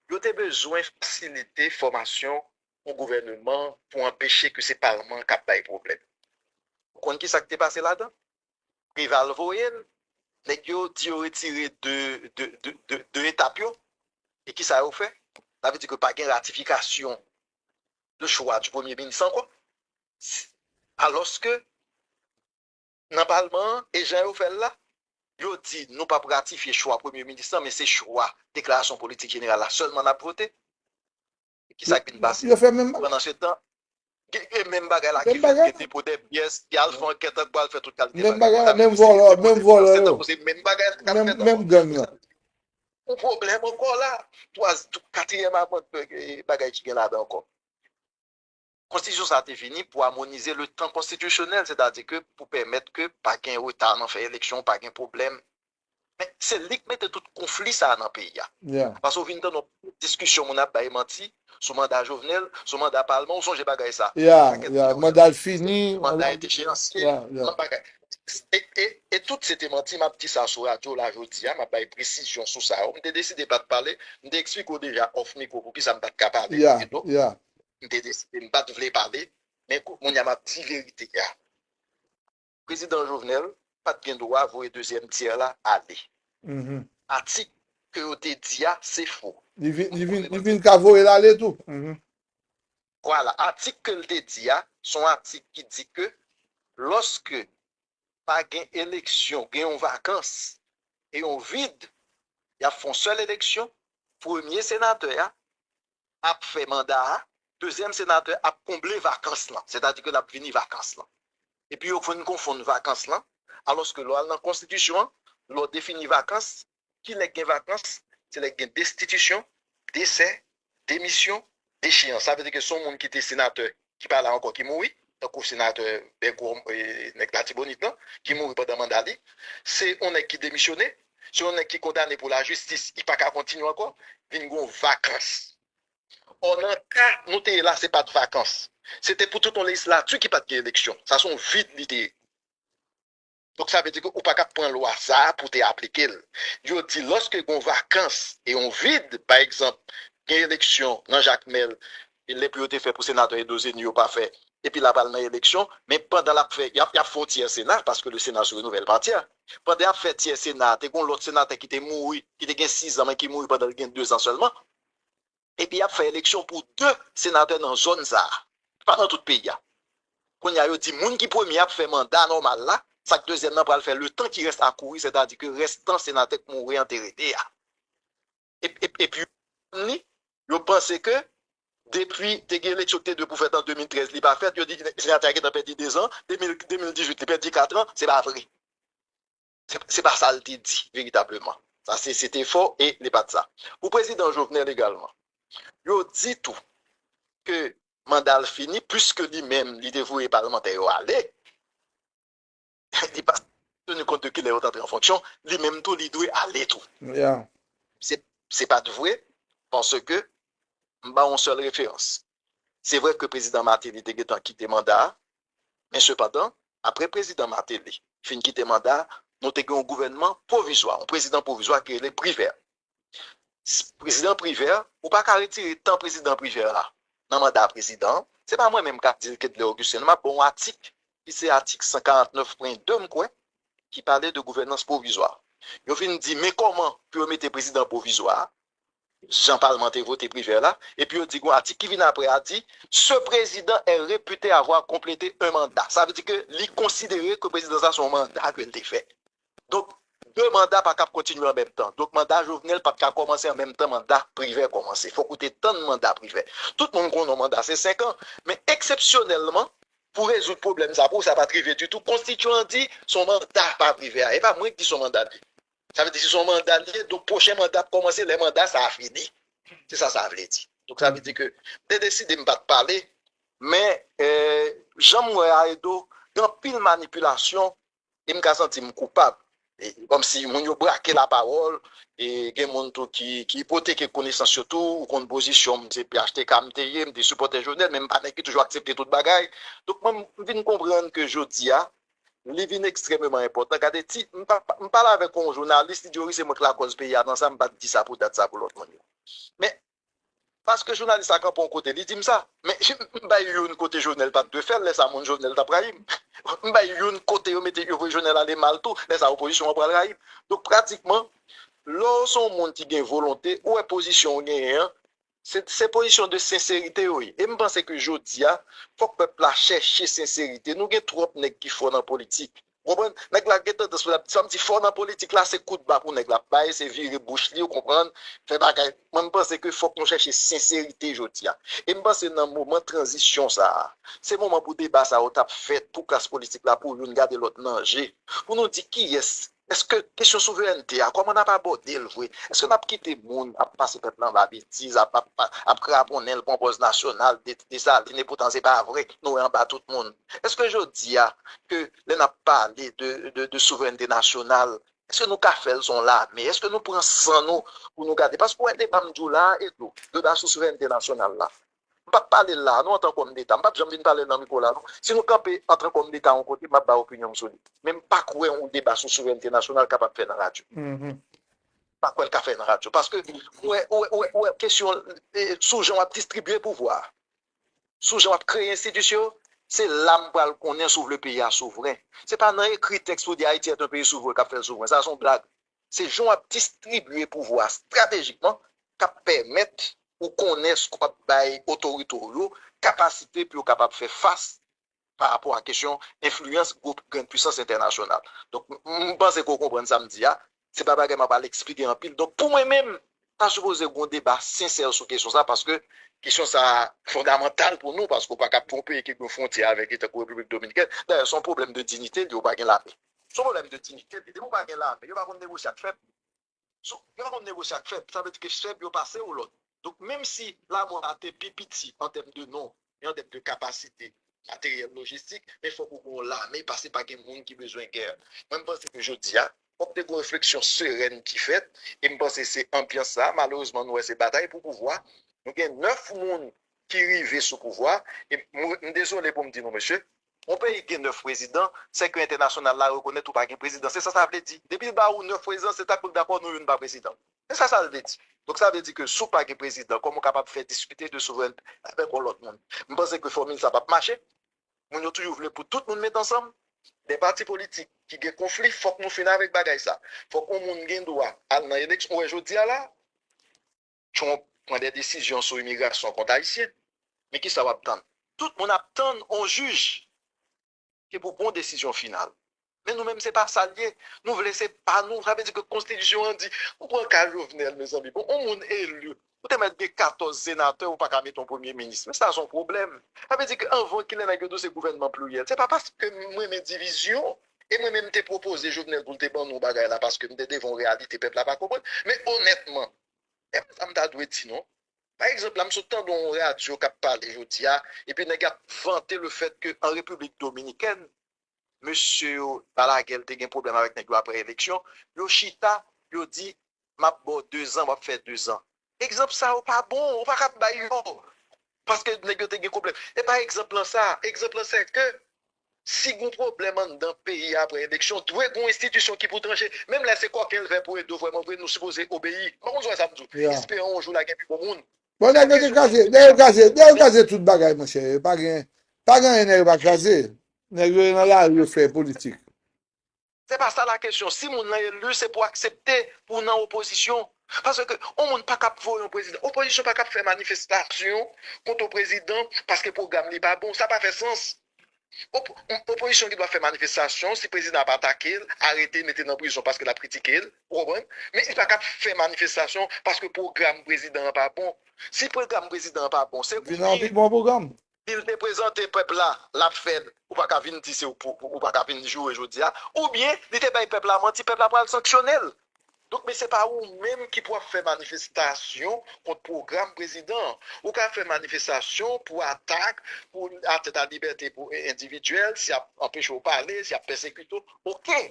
yo te bezwen fasilite fòmasyon yon gouvènman pou anpeche ke se palman k ap bay pwoblèm. Ou konn ki sa k te pase ladan? Preval voye l, nèg yo di yo retire de, de, de, de, de etap yo, e ki sa yo fè? Sa vle di ke pa gen ratifikasyon de chwa di premye minis ankò. Alòske nan palman an, e jan yo fè l la, yo di nou p ap ratifye chwa premye minis lan, men se chwa deklarasyon politik jeneral la sèlman n ap vote. Ki sa k vin pase? Yo fè menm bagay. Pandan se tan, gen, gen menm bagay la ki fèt, ki depo de pyès, ki al fè ankèt, ak pral fè tout kalite bagay. Menm bagay la, menm vòlò, menm vòlò yo. Se menm bagay la k ap fèt ankò. Menm gang lan. Yon pwoblèm ankò la. Twa, katriyèm avan, eh, bagay ki gen ladan ankò. Konstitisyon sa a te vini pou amonize le tan konstitisyonèl, sètadi ke pou pèmèt ke pa gen reta nan fè eleksyon, pa gen pwoblèm. Men se li k mete tout konfli sa a nan peyi a. Paske w vin tande yon diskisyon moun ap bay manti sou manda Jovenel, sou manda palman, ou sonje bagay sa. Manda l fini, manda l decheyansye, bagay. E, e, e tout se te manti, m ap di sa sou radyo la jodi a, m ap bay presizyon sou sa yo. M te deside pa t pale, m te eksplike w deja off mikwo poukisa m pa t ka pale. M te deside m pa t vle pale, men kou-, kounye a m ap di verite a. Prezidan Jovenel pa t gen dwa voye dezyèm tyè la ale. Atik ke yo te di a, se fo. Li vin, li vin, li vin ka voye l ale tou. Vwala, atik ke l te di a, se yon atik ki di ke lòske pa gen eleksyon, gen yon vakans e yon vid, y ap fè yon sèl eleksyon, premye senatè a ap fè manda a, dezyèm senatè ap konble vakans lan, sètadi ke l ap vini vakans lan. Epi yo konn konfonn vakans lan, alòske lè w al nan konstitisyon an, lè w defini vakans, ki lè k gen vakans? Se lè k gen destitisyon, desè, demisyon, decheyans. Sa vle di ke se yon moun ki te senatè, ki pa la ankò, ki mouri, tankou senatè Bègwò, e, nèg Latibonit lan, ki mouri pandan manda li. Se yon nèg ki demisyone, se yon nèg ki kondane pou lajistis, li pa ka kontinye ankò, vin gen yon vakans. Ò, nan ka nou te ye la, se pa t vakans. Se te pou tout yon lejislati ki pa t gen eleksyon. Sa se yon vid li te ye. Donk, sa vle di ke ou pa ka pran lwa sa a pou te aplike l. Yo di, lòske gen yon vakans e yon vid, pa egzanp, gen eleksyon nan Jakmèl, e lè pou yo te fè pou senatè Edozeni yo pa fè, epi l ap al nan eleksyon, men pandan l ap fè, y ap, y ap fè yon tyè Sena, paske le Sénat se renouvelle par tiers. Pandan y ap fè tyè Sena a, te gen yon lòt senatè ki te mouri, ki te gen sizan, men ki mouri pandan l gen dezan sèlman. Epi y ap fè eleksyon pou de senatè nan zòn sa a. Pa nan tout peyi a. Kounye a, yo di moun ki premye ap fè manda nòmal la, sa k dezyèm nan pral fè le tan ki rès a kouri, sètadi ke rès tan senatè k mouri an te rete a. E, e, epi, ni, yo panse ke depi te gen eleksyon ki te dwe pou fèt an de mil trèz, li pa fèt, yo di senatè a gentan pèdi dezan, de mil, de mil dizuit, li pèdi katran, se pa vre. Se, se pa sa l te di veritableman. Sa se, se te fo e li pa t sa. Pou prezidan Jovenel egalman, yo di tou ke manda l fini, piske li menm, li te voye palmantè yo ale. Li pa teni kont de kilè yo t antre an fonksyon, li menm tou, li dwe ale tou. Se, se pa t vre, paske m ba yon sèl referans. Se vre ke prezidan Martelly te gentan kite manda a, men sepandan, apre prezidan Martelly fin kite manda a, nou te gen yon gouvènman pwovizwa, yon prezidan pwovizwa ki rele Privert. Prezidan Privert, ou pa ka retire tan prezidan Privert la nan manda prezidan an. Se pa mwen menm k ap di l, Kedlè Augustin, non, m ap ba w yon atik ki se atik san karant nèf pwen de, m kwè, ki pale de gouvènans pwovizwa. Yo vin di, men kòman pou yo mete prezidan pwovizwa a, jan palman te vote Privert la, epi yo di gon atik ki vin apre a di, ce président est réputé avoir complété un mandat. Sa vle di ke li konsidere ke prezidans la se yon manda ke l te fè. Donk, de manda pa kab kontinye an menm tan. Donk, manda Jovenel pa t ka kòmanse an menm tan manda Privert kòmanse. Fòk ou te tann manda Privert. Tout moun konnen yon manda se senk an, men eksepsyonèlman, pou rezoud pwoblèm sa, pou sa pa t rive ditou, konstityan an di se yon manda pa Privert a. E pa mwen ki di se yon manda li. Sa vle di si se yon manda li ye, donk pwochen manda ap kòmanse lè manda sa a fini. Se sa sa vle di. Donk sa vle di ke m te deside m pa t pale, men, eh, jan m wè a, Edo, gen anpil manipilasyon e m ka santi m koupab. E, kòmsi moun yo brake lapawòl, e gen moun tou ki, ki ipoteke konesans yo tou, ou konn pozisyon m, se P H T K m te ye, m te sipòtè Jovenel, men m pa nèg ki toujou aksepte tout bagay. Donk mwen, m vin konprann ke jodi a, li vin ekstrèmeman enpòtan. Gade, ti, m pa, m pale avèk yon jounalis, li di, wi, se mwen k lakòz peyi a nan sa, m pa t di sa pou dat sa pou lòt moun yo. Men, paske jounalis la kanpe yon kote, li di m sa. Men, m bay youn kote Jovenel pa t dwe fè l, lè sa moun Jovenel t ap rayi m. M bay youn kote yo mete, yo voye Jovenel ale mal tou, lè sa opozisyon an pral rayi m. Donk, pratikman, lè w se yon moun ki gen volonte, ou wè pozisyon w genyen an, se, se pozisyon de senserite yo ye. E m panse ke jodi a, fòk pèp la chèche senserite. Nou gen twòp nèg ki fò nan politik. Ou konprann? Nèg la gen tandans pou l ap, sa m di fò nan politik la, se kout ba pou nèg la ap bay, se vire bouch li, ou konprann? Fè bagay. Mwen, m panse ke fòk nou chèche senserite jodi a. E m panse nan moman tranzisyon sa a, se moman pou deba sa yo t ap fèt, pou klas politik la, pou youn gade lòt nan je, pou nou di kiyès, èske kesyon souverènte a, kòman n ap abòde l vre? Èske n ap kite moun ap pase pèp la anba betiz, ap, ap, ap kraponnen l pran pòz nasyonal, de, Desalin, epoutan se pa vre, nou wè anba tout moun? Èske jodi a, ke lè n ap pale de, de, de souverènte nasyonal, èske nou ka fè l se yon lame? Èske nou pran san nou pou nou gade? Paske w wè deba m di w la a, Edo, deba sou souverènte nasyonal la. M p ap pale l la a, non, antan k òm deta. M p ap janm vin pale l nan mikwo la, non. Si nou kanpe antan k òm deta yon kote, m ap bay opinyon m sou li. Men m pa kwè yon deba sou souverènte nasyonal kapab fè nan radyo. M pa kwè l ka fè nan radyo. Paske, ou wè, ou wè, ou wè, ou wè kesyon, eh, sou jan w ap distribye pouvwa a, sou jan w ap kreye enstitisyon yo, se la m pral konnen si w vle peyi a souvren. Se pa nan ekri tèks pou di Ayiti est un pays souverain k ap fè l souvren. Sa se yon blag. Se jan w ap distribye pouvwa a estratejikman k ap pèmèt ou konnen èske w ap bay otorite w yo kapasite pou yo kapab fè fas pa rapò a kesyon enfliyans gwo grenn pwisans entènasyonal. Donk, m, m panse ke w konprann sa m di a. Se pa bagay m ap al eksplike anpil. Donk, pou mwen menm, ta sipoze gen yon deba sensè sou kesyon sa, paske kesyon sa fondamantal pou nou, paske w pa ka gen yon peyi ki gen fwontyè avèk li tankou Repiblik Dominikèn. Dayè, se yon pwoblèm de diyite, li, ou pa gen lame. Se yon pwoblèm de diyite, li. Depi w pa gen lame, yo pa konn negosye ak fèb. Sou, yo pa konn negosye ak fèb. Sa vle di ke fèb yo pase yon lòt. Donk, menm si lame w la te pi piti an tèm de non, e an tèm de kapasite materyèl, lojistik, men fòk ou gen yon lame, paske pa gen moun ki bezwen gè. Mwen, m panse ke jodi a, fòk te gen yon refleksyon serèn ki fèt, e m panse se anbyans sa, malerezman, nou wè se batay pou pouvwa. Nou gen nèf moun ki rive sou pouvwa, e m, m dezole pou m di nou, mesye, yon peyi gen nèf prezidan, se ke entènasyonal la rekonèt ou pa gen prezidan. Se sa sa vle di. Depi l ba ou nèf prezidan, se ta k pou l dakò nou youn pa prezidan. Se sa sa vle di. Donk, sa vle di ke si w pa gen prezidan, kòman w kapab fè diskite de souverènte avèk yon lòt moun? M panse ke fòmil sa p ap mache. Moun yo toujou vle pou tout moun met ansanm. De pati politik ki gen konfli, fòk nou fin avèk bagay sa. Fòk yon moun gen dwa al nan eleksyon. Ou wè jodi a la, Trump pran de desizyon sou imigrasyon kont Ayisyen. Men kisa w ap tann? Tout moun ap tann yon jij ki pou pran yon desizyon final. Men nou menm, se pa sa l ye. Nou vle se pa nou. Sa vle di ke konstitisyon an di, ou pran ka Jovenel, mezanmi. Bon, yon moun eli, Ou te mèt gen katòz senatè, ou pa ka mete yon premye minis. Men sa se yon pwoblèm. Sa vle di ke anvan kilè nèg yo di w se gouvènman pliryèl. Se pa paske m renmen divizyon, e mwen menm m te pwopoze Jovenel pou l te ban nou bagay la, paske m te devan yon reyalite pèp la pa konprann. Men onètman, e pa sa m ta dwe di non. Pa egzanp, la m sot tande yon radyo k ap pale jodi a, epi nèg ap vante le fèt ke an Repiblik Dominikèn, mesye yo, Balaguer te gen pwoblèm avèk nèg yo apre eleksyon, yo chita, yo di, m ap ba w dezan, w ap fè dezan. Egzanp sa yo pa bon, ou pa ka ap bay yo. Paske nèg yo te gen pwoblèm. E pa egzanp lan sa, egzanp lan se ke si gon pwoblèm anndan peyi a apre eleksyon, dwe gon enstitisyon ki pou tranche. Menm lè se kòken l vè pou ede w, vrèman vre, nou sipoze obeyi. M pa konn si w wè sa m di w. Esperan yon jou la gen pi bon moun. Bon, nèg yo te kraze, nèg yo kraze, nèg yo kraze tout bagay, monchè. Pa gen, pa gen anyen nèg yo pa kraze. Nèg yo nan lari, yo fè politik. Se pa sa la kesyon. Si moun nan eli, se pou aksepte pou nan opozisyon. Paske yon moun pa ka ap voye yon prezidan. Opozisyon pa ka ap fè manifestasyon kont yon prezidan paske pwogram li pa bon. Sa pa fè sans. Op- Opozisyon ki dwa fè manifestasyon, si prezidan ap atake l, arete, mete nan prizon paske l ap kritike l, ou konprann? Men li pa ka ap fè manifestasyon paske pwogram prezidan an pa bon. Si pwogram prezidan an pa bon, se ou ki bon pwogram. Si l te prezante pèp la, l ap fè l, ou pa ka vin di se ou, ou pa ka vin joure jodi a. Oubyen, li te bay pèp la manti, pèp la pral sanksyone l. Donk, men se pa ou menm ki pou ap fè manifestasyon kont pwogram prezidan an. Ou ka fè manifestasyon pou atak, pou atèt a libète pou endividyèl, si y ap anpeche w pale, si y ap pèsekite w, oke.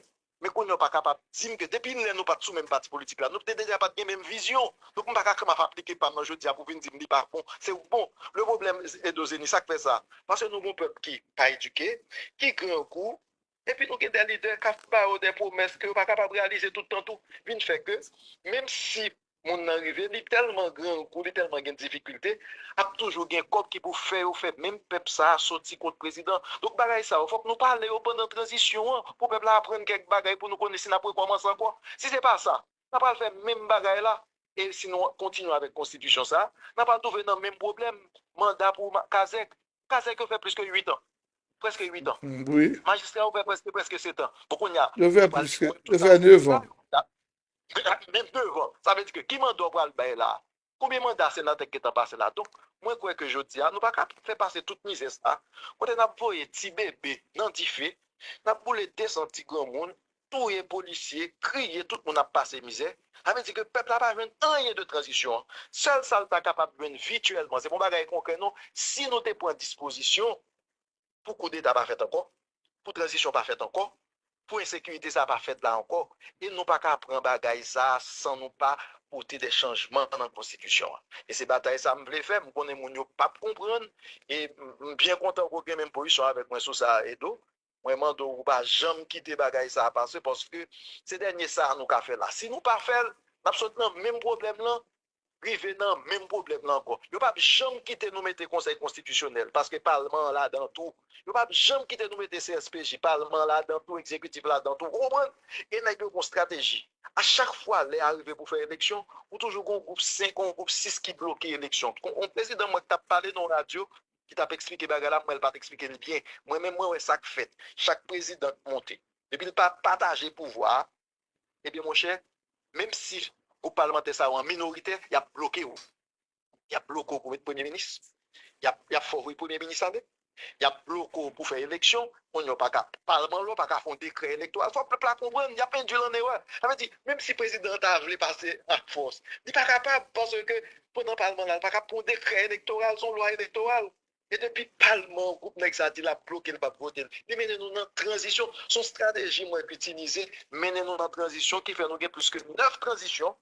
Men kounye a w pa kapab di m ke depi lè nou pa t sou menm pati politik la, nou te deja pa t gen menm vizyon. Donk, m pa ka kòmanse aplike pa m nan jodi a pou vin di m li pa bon. Se ou k bon. Le pwoblèm, Edo Zeni, sa k fè sa? Paske nou gon pèp ki pa edike, ki grangou, epi nou gen de lidè k ap ba yo de pwomès ke yo pa kapab reyalize tout tan tou, vin fè ke, menm si moun nan rive, li tèlman grangou, li tèlman gen difikilte, ap toujou gen kòb ki pou fè yo fè menm pèp sa a soti kont prezidan. Donk, bagay sa yo, fòk nou pale yo pandan tranzisyon an, pou pèp la aprann kèk bagay, pou nou konnen si n ap rekòmanse ankò. Si se pa sa, n ap al fè menm bagay la. E si nou kontinye avèk konstitisyon sa a, n ap al twouve nan menm pwoblèm, manda pou ma- Kazèk. Kazèk yo fè plis ke uit an. Prèske uit an. Wi. Majistra yo fè prèske, prèske sèt an. Bon, kounye a, yo fè plis ke, yo fè nèf an. Menm nèf an. Sa vle di ke ki manda w pral bay la? Konbyen manda senatè k gentan pase la? Donk, mwen kwè ke jodi a, nou pa ka fè pase tout mizè sa. Kote n ap voye ti bebe nan dife, n ap boule de san ti granmoun, touye polisye, kriye, tout moun ap pase mizè. Sa vle di ke pèp la pa jwenn anyen de tranzisyon an. Sèl sa l ta kapab jwenn vityèlman, se pa yon bagay konkrè non, si nou te pran dispozisyon pou koudeta pa fèt ankò, pou tranzisyon pa fèt ankò, pou ensekirite sa pa fèt la ankò. E nou pa ka pran bagay sa a san nou pa pote de chanjman nan konstitisyon an. E se batay sa a m vle fè, m konnen moun yo p ap konprann, e m byen kontan ke w gen menm pozisyon avèk mwen sou sa a, Edo. Mwen mande w pou pa janm kite bagay sa a pase, paske se dènye sa a nou ka fè la. Si nou pa fè l, n ap sot nan menm pwoblèm lan, rive nan menm pwoblèm lan ankò. Yo p ap janm kite nou mete Konsèy Konstitisyonèl, paske palman an ladan tou. Yo p ap janm kite nou mete C S P J, palman an ladan tou, egzekitif ladan tou. Ou konprann? E nèg yo gon estrateji. A chak fwa lè a rive pou fè eleksyon, ou toujou gon gwoup senk, gon gwoup sis ki bloke eleksyon. Gon, gon prezidan mwen ki t ap pale nan radyo, ki t ap eksplike bagay la, m wè l pa t eksplike l byen. Mwen menm, mwen wè sa k fèt. Chak prezidan k monte, depi l pa pataje pouvwa a, ebyen, monchè, menm si gwoup palmantè sa yo an minoritè, y ap bloke w. Y ap bloke w pou met premye minis. Y ap, y ap fè w voye premye minis ale. Y ap bloke w pou fè eleksyon. Kounye a w pa ka, palman la, w pa ka fè yon dekrè elektoral. Fòk pèp la konprann, y ap endui l an erè. Sa vle di, menm si prezidan an ta vle pase ak fòs, li pa kapab, paske pandan palman la, li pa ka pran yon dekrè elektoral, se yon lwa elektoral. E depi palman, gwoup nèg sa di l ap bloke l, p ap vote l. Li mennen nou nan tranzisyon. Se yon estrateji mwen k itilize, mennen nou nan tranzisyon ki fè nou gen plis ke nèf tranzisyon,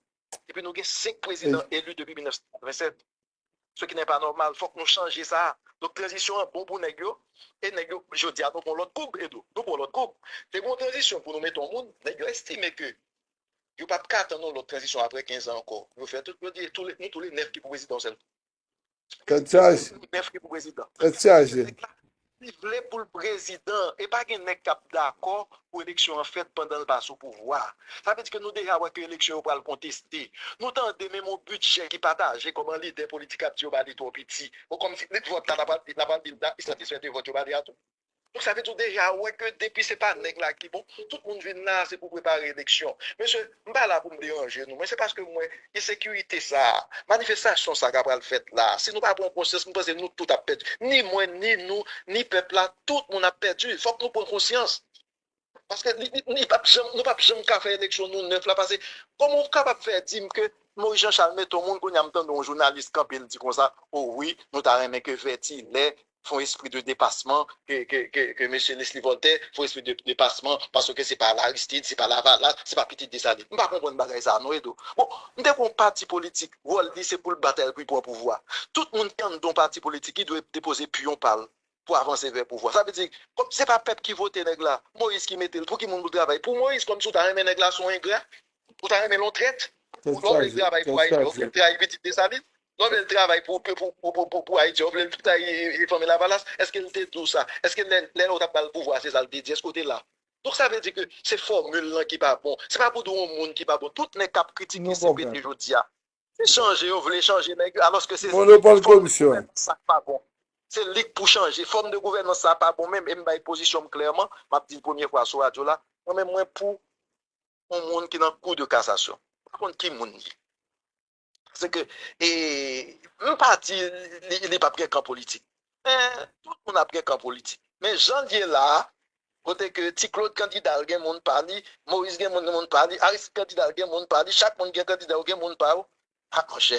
epi nou gen senk prezidan eli depi mil nèf san katrevennsèt. Ce qui n'est pas normal, fòk nou chanje sa. Donk tranzisyon an bon pou nèg yo, e nèg yo, jodi a nou pran lòt koub, Edo, nou pran lòt koub. Te gen yon tranzisyon pou nou mete yon moun, nèg yo estime ke yo p ap ka tann yon lòt tranzisyon apre kenz an ankò. Yo fè tout, yo di tou le, nou tou le nèf ki pou prezidan yon sèl kou. Tèt chaje. Nèf ki pou prezidan. Tèt chaje. Nèg la, li vle pou l prezidan. E pa gen nèg k ap dakò pou eleksyon an fèt pandan l pa sou pouvwa. Sa vle di ke nou deja wè ke eleksyon yo pral konteste. Nou tande menm yon bidjè ki pataje kòman lidè politik ap di yo ba li twò piti. Bon, kòmsi li vòt la, n ap al, n ap al di l la, li satisfè de vòt yo ba li a tou. Donk, sa vle di w deja wè ke depi se pa nèg la ki bon, tout moun vin la, se pou prepare eleksyon. Mesye, m pa la pou m deranje nou, men se paske m wè ensekirite sa a, manifestasyon sa a k apral fèt la a, si nou pa pran konsyans, m panse nou tout ap pèdi. Ni mwen, ni nou, ni pèp la, tout moun ap pèdi. Fòk nou pran konsyans. Paske li, li, li p ap janm, nou p ap janm ka fè eleksyon nou nèf la, paske kòman w kapab fè di m ke Moïse Jean Charles mete yon moun, kounye a m tande yon jounalis kanpe, l di konsa, o wi, nou ta renmen ke Vètilè fè yon espri de depasman, ke, ke, ke, ke mesye Leslie Voltaire fè yon espri de depasman, paske se pa Aristide, se pa Lavalas, se pa pitit Desalin. M pa konprann bagay sa a non, Edo. Bon, m te gen yon pati politik, wòl li se pou l batay pou l pran pouvwa. Tout moun ki anndan yon pati politik, li dwe depoze piyon pa l pou avanse vè pouvwa. Sa vle di, kòm se pa pèp ki vote nèg la, Moïse ki mete l, pou ki moun pou l travay? Pou Moïse, kòmsi w ta renmen nèg la se yon engra? Ou ta renmen l yon trèt? Ou lè w vle l travay pou Ayiti, w vle l trayi pitit Desalin? Lè w vle l travay pou, pou, pou, pou, pou, pou Ayiti, w vle l trayi, e, e, fanmi Lavalas? Èske l te di w sa? Èske lè, lè w t ap ba l pouvwa, se sa l te di? Èske w te la? Donk, sa vle di ke se fòmil lan ki pa bon. Se pa pou di w yon moun ki pa bon. Tout nèg k ap kritike C P T jodi a, se chanje yo vle chanje nèg yo, alòske se fòm de gouvènans sa k pa bon. Se li k pou chanje. Fòm de gouvènans sa pa bon menm. E m bay pozisyon m klèman. M ap di l premye fwa sou radyo la. Mwen menm, mwen pou yon moun ki nan kou de kasasyon. M pa konn ki moun li. Paske, e, m pa di li, li p ap gen kan politik. Men, tout moun ap gen kan politik. Men jan l ye la a, kote ke Ti Claude kandida l gen moun pa li, Moïse gen moun, moun pa li, Aristide kandida l gen moun pa li, chak moun gen kandida yo gen moun pa yo. A, monchè,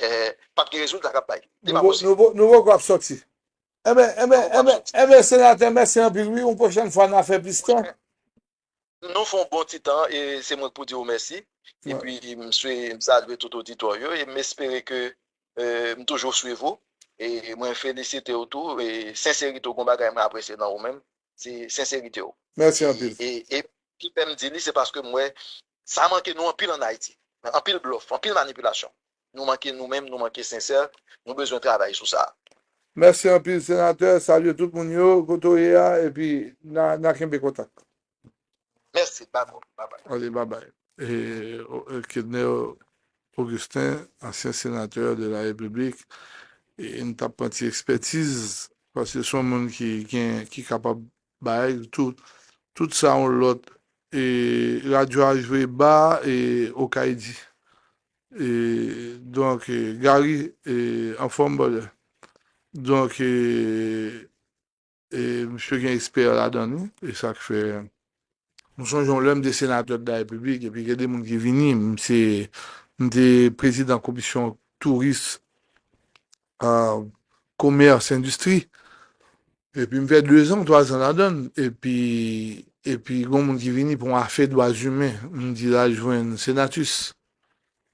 p ap gen rezilta k ap bay. Li pa posib. Nou poko ap sòti. Enben, enben, enben, enben, senatè, mèsi anpil, wi. Yon pwochèn fwa, n a fè plis tan. Nou fè yon bon ti tan, e se mwen k pou di w mèsi. Epi, m swe-, m salye tout oditè yo, e m espere ke, e, m toujou swiv ou. E mwen felisite w tou, e senserite w, gon bagay mwen apresye nan ou menm. Se senserite w. Mèsi anpil. E, e, e ki fè m di li, se paske m wè sa manke nou anpil ann Ayiti. Anpil blòf, anpil manipilasyon. Nou manke nou menm, nou manke sensè, nou bezwen travay sou sa. Mèsi anpil, senatè. Salye tout moun yo, kote w ye a, epi n a, n a kenbe kontak. Mèsi, bye bye. Allez, bye bye. E, o, e, Kedner Augustin, ansyen senatè de la Repiblik, e n t ap pran ti ekspètiz, paske se yon moun ki gen, ki kapab bay tout, tout sa yon lòt, e, radyo a jwe ba, e, Okay di. E, donk, e, Gary, e, anfòm, brother. Donk, e, e, misye gen ekspè ladan li, e sa k fè, m sonje yon lè m te senatè de la Repiblik, epi gen de moun ki vini, m se, m te prezidan komisyon touris, a, komès, endistri, epi m fè dezan, twazan ladan l, epi, epi gon moun ki vini pou yon afè dwa imen, m di l al jwenn Senatus.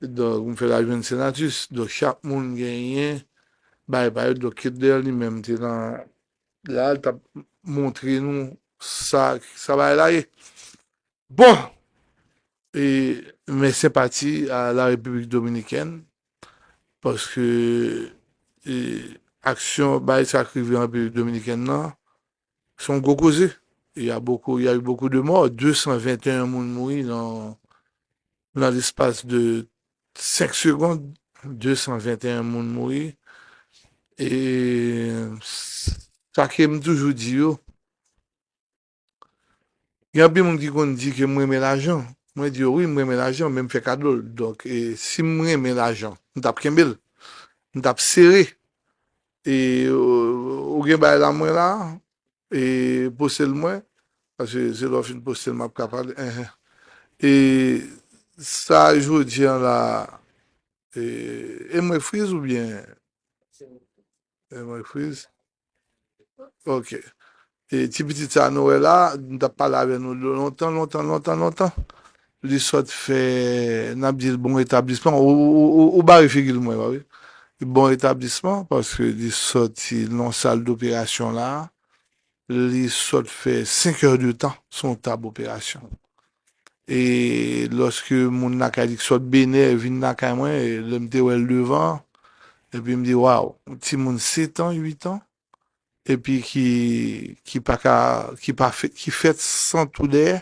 Donk, m fè l al jwenn Senatus. Donk, chak moun genyen bagay pa yo. Donk, Kedner li menm te nan, la, l t ap montre nou sa, sa bagay la ye. Bon, e, mes sympathies à la République dominicaine, paske, e, aksyon, bagay sa k rive an Repiblik Dominikèn nan, se yon gwo koze. Il y a beaucoup, il y a eu beaucoup de morts. Deux cent vingt et un moun mouri nan, nan lespas de senk segonn. Deux cent vingt et un moun mouri. E sa ke m toujou di yo, gen anpil moun ki konn di ke m renmen lajan. Mwen di yo, wi, m renmen lajan, men m fè kado l. Donk, e, si m renmen lajan, m t ap kenbe l. M t ap sere. E, ou, ou gen bagay la, mwen la, e, poste l mwen. Paske se lè w fin poste l, m ap ka pale. Enhen. E sa jodi a la, e, e mwen friz oubyen? E mwen friz. Ok. E ti pitit sa nou wè la, m t ap pale avè nou de lontan, lontan, lontan, lontan. Li sot fè, n ap di l bon etablisman. Ou, ou, ou, ou bare figi l mwen, wi. Bon etablisman, paske li soti nan sal doperasyon la. Li sot fè senk è de tan sou yon tab operasyon. E lòske moun lakay li k sot Benè vin lakay mwen, e lè m te wè l devan, epi m di, waw, yon timoun sèt an, uit an, epi ki, ki pa ka, ki pa fè, ki fèt san twou dèyè,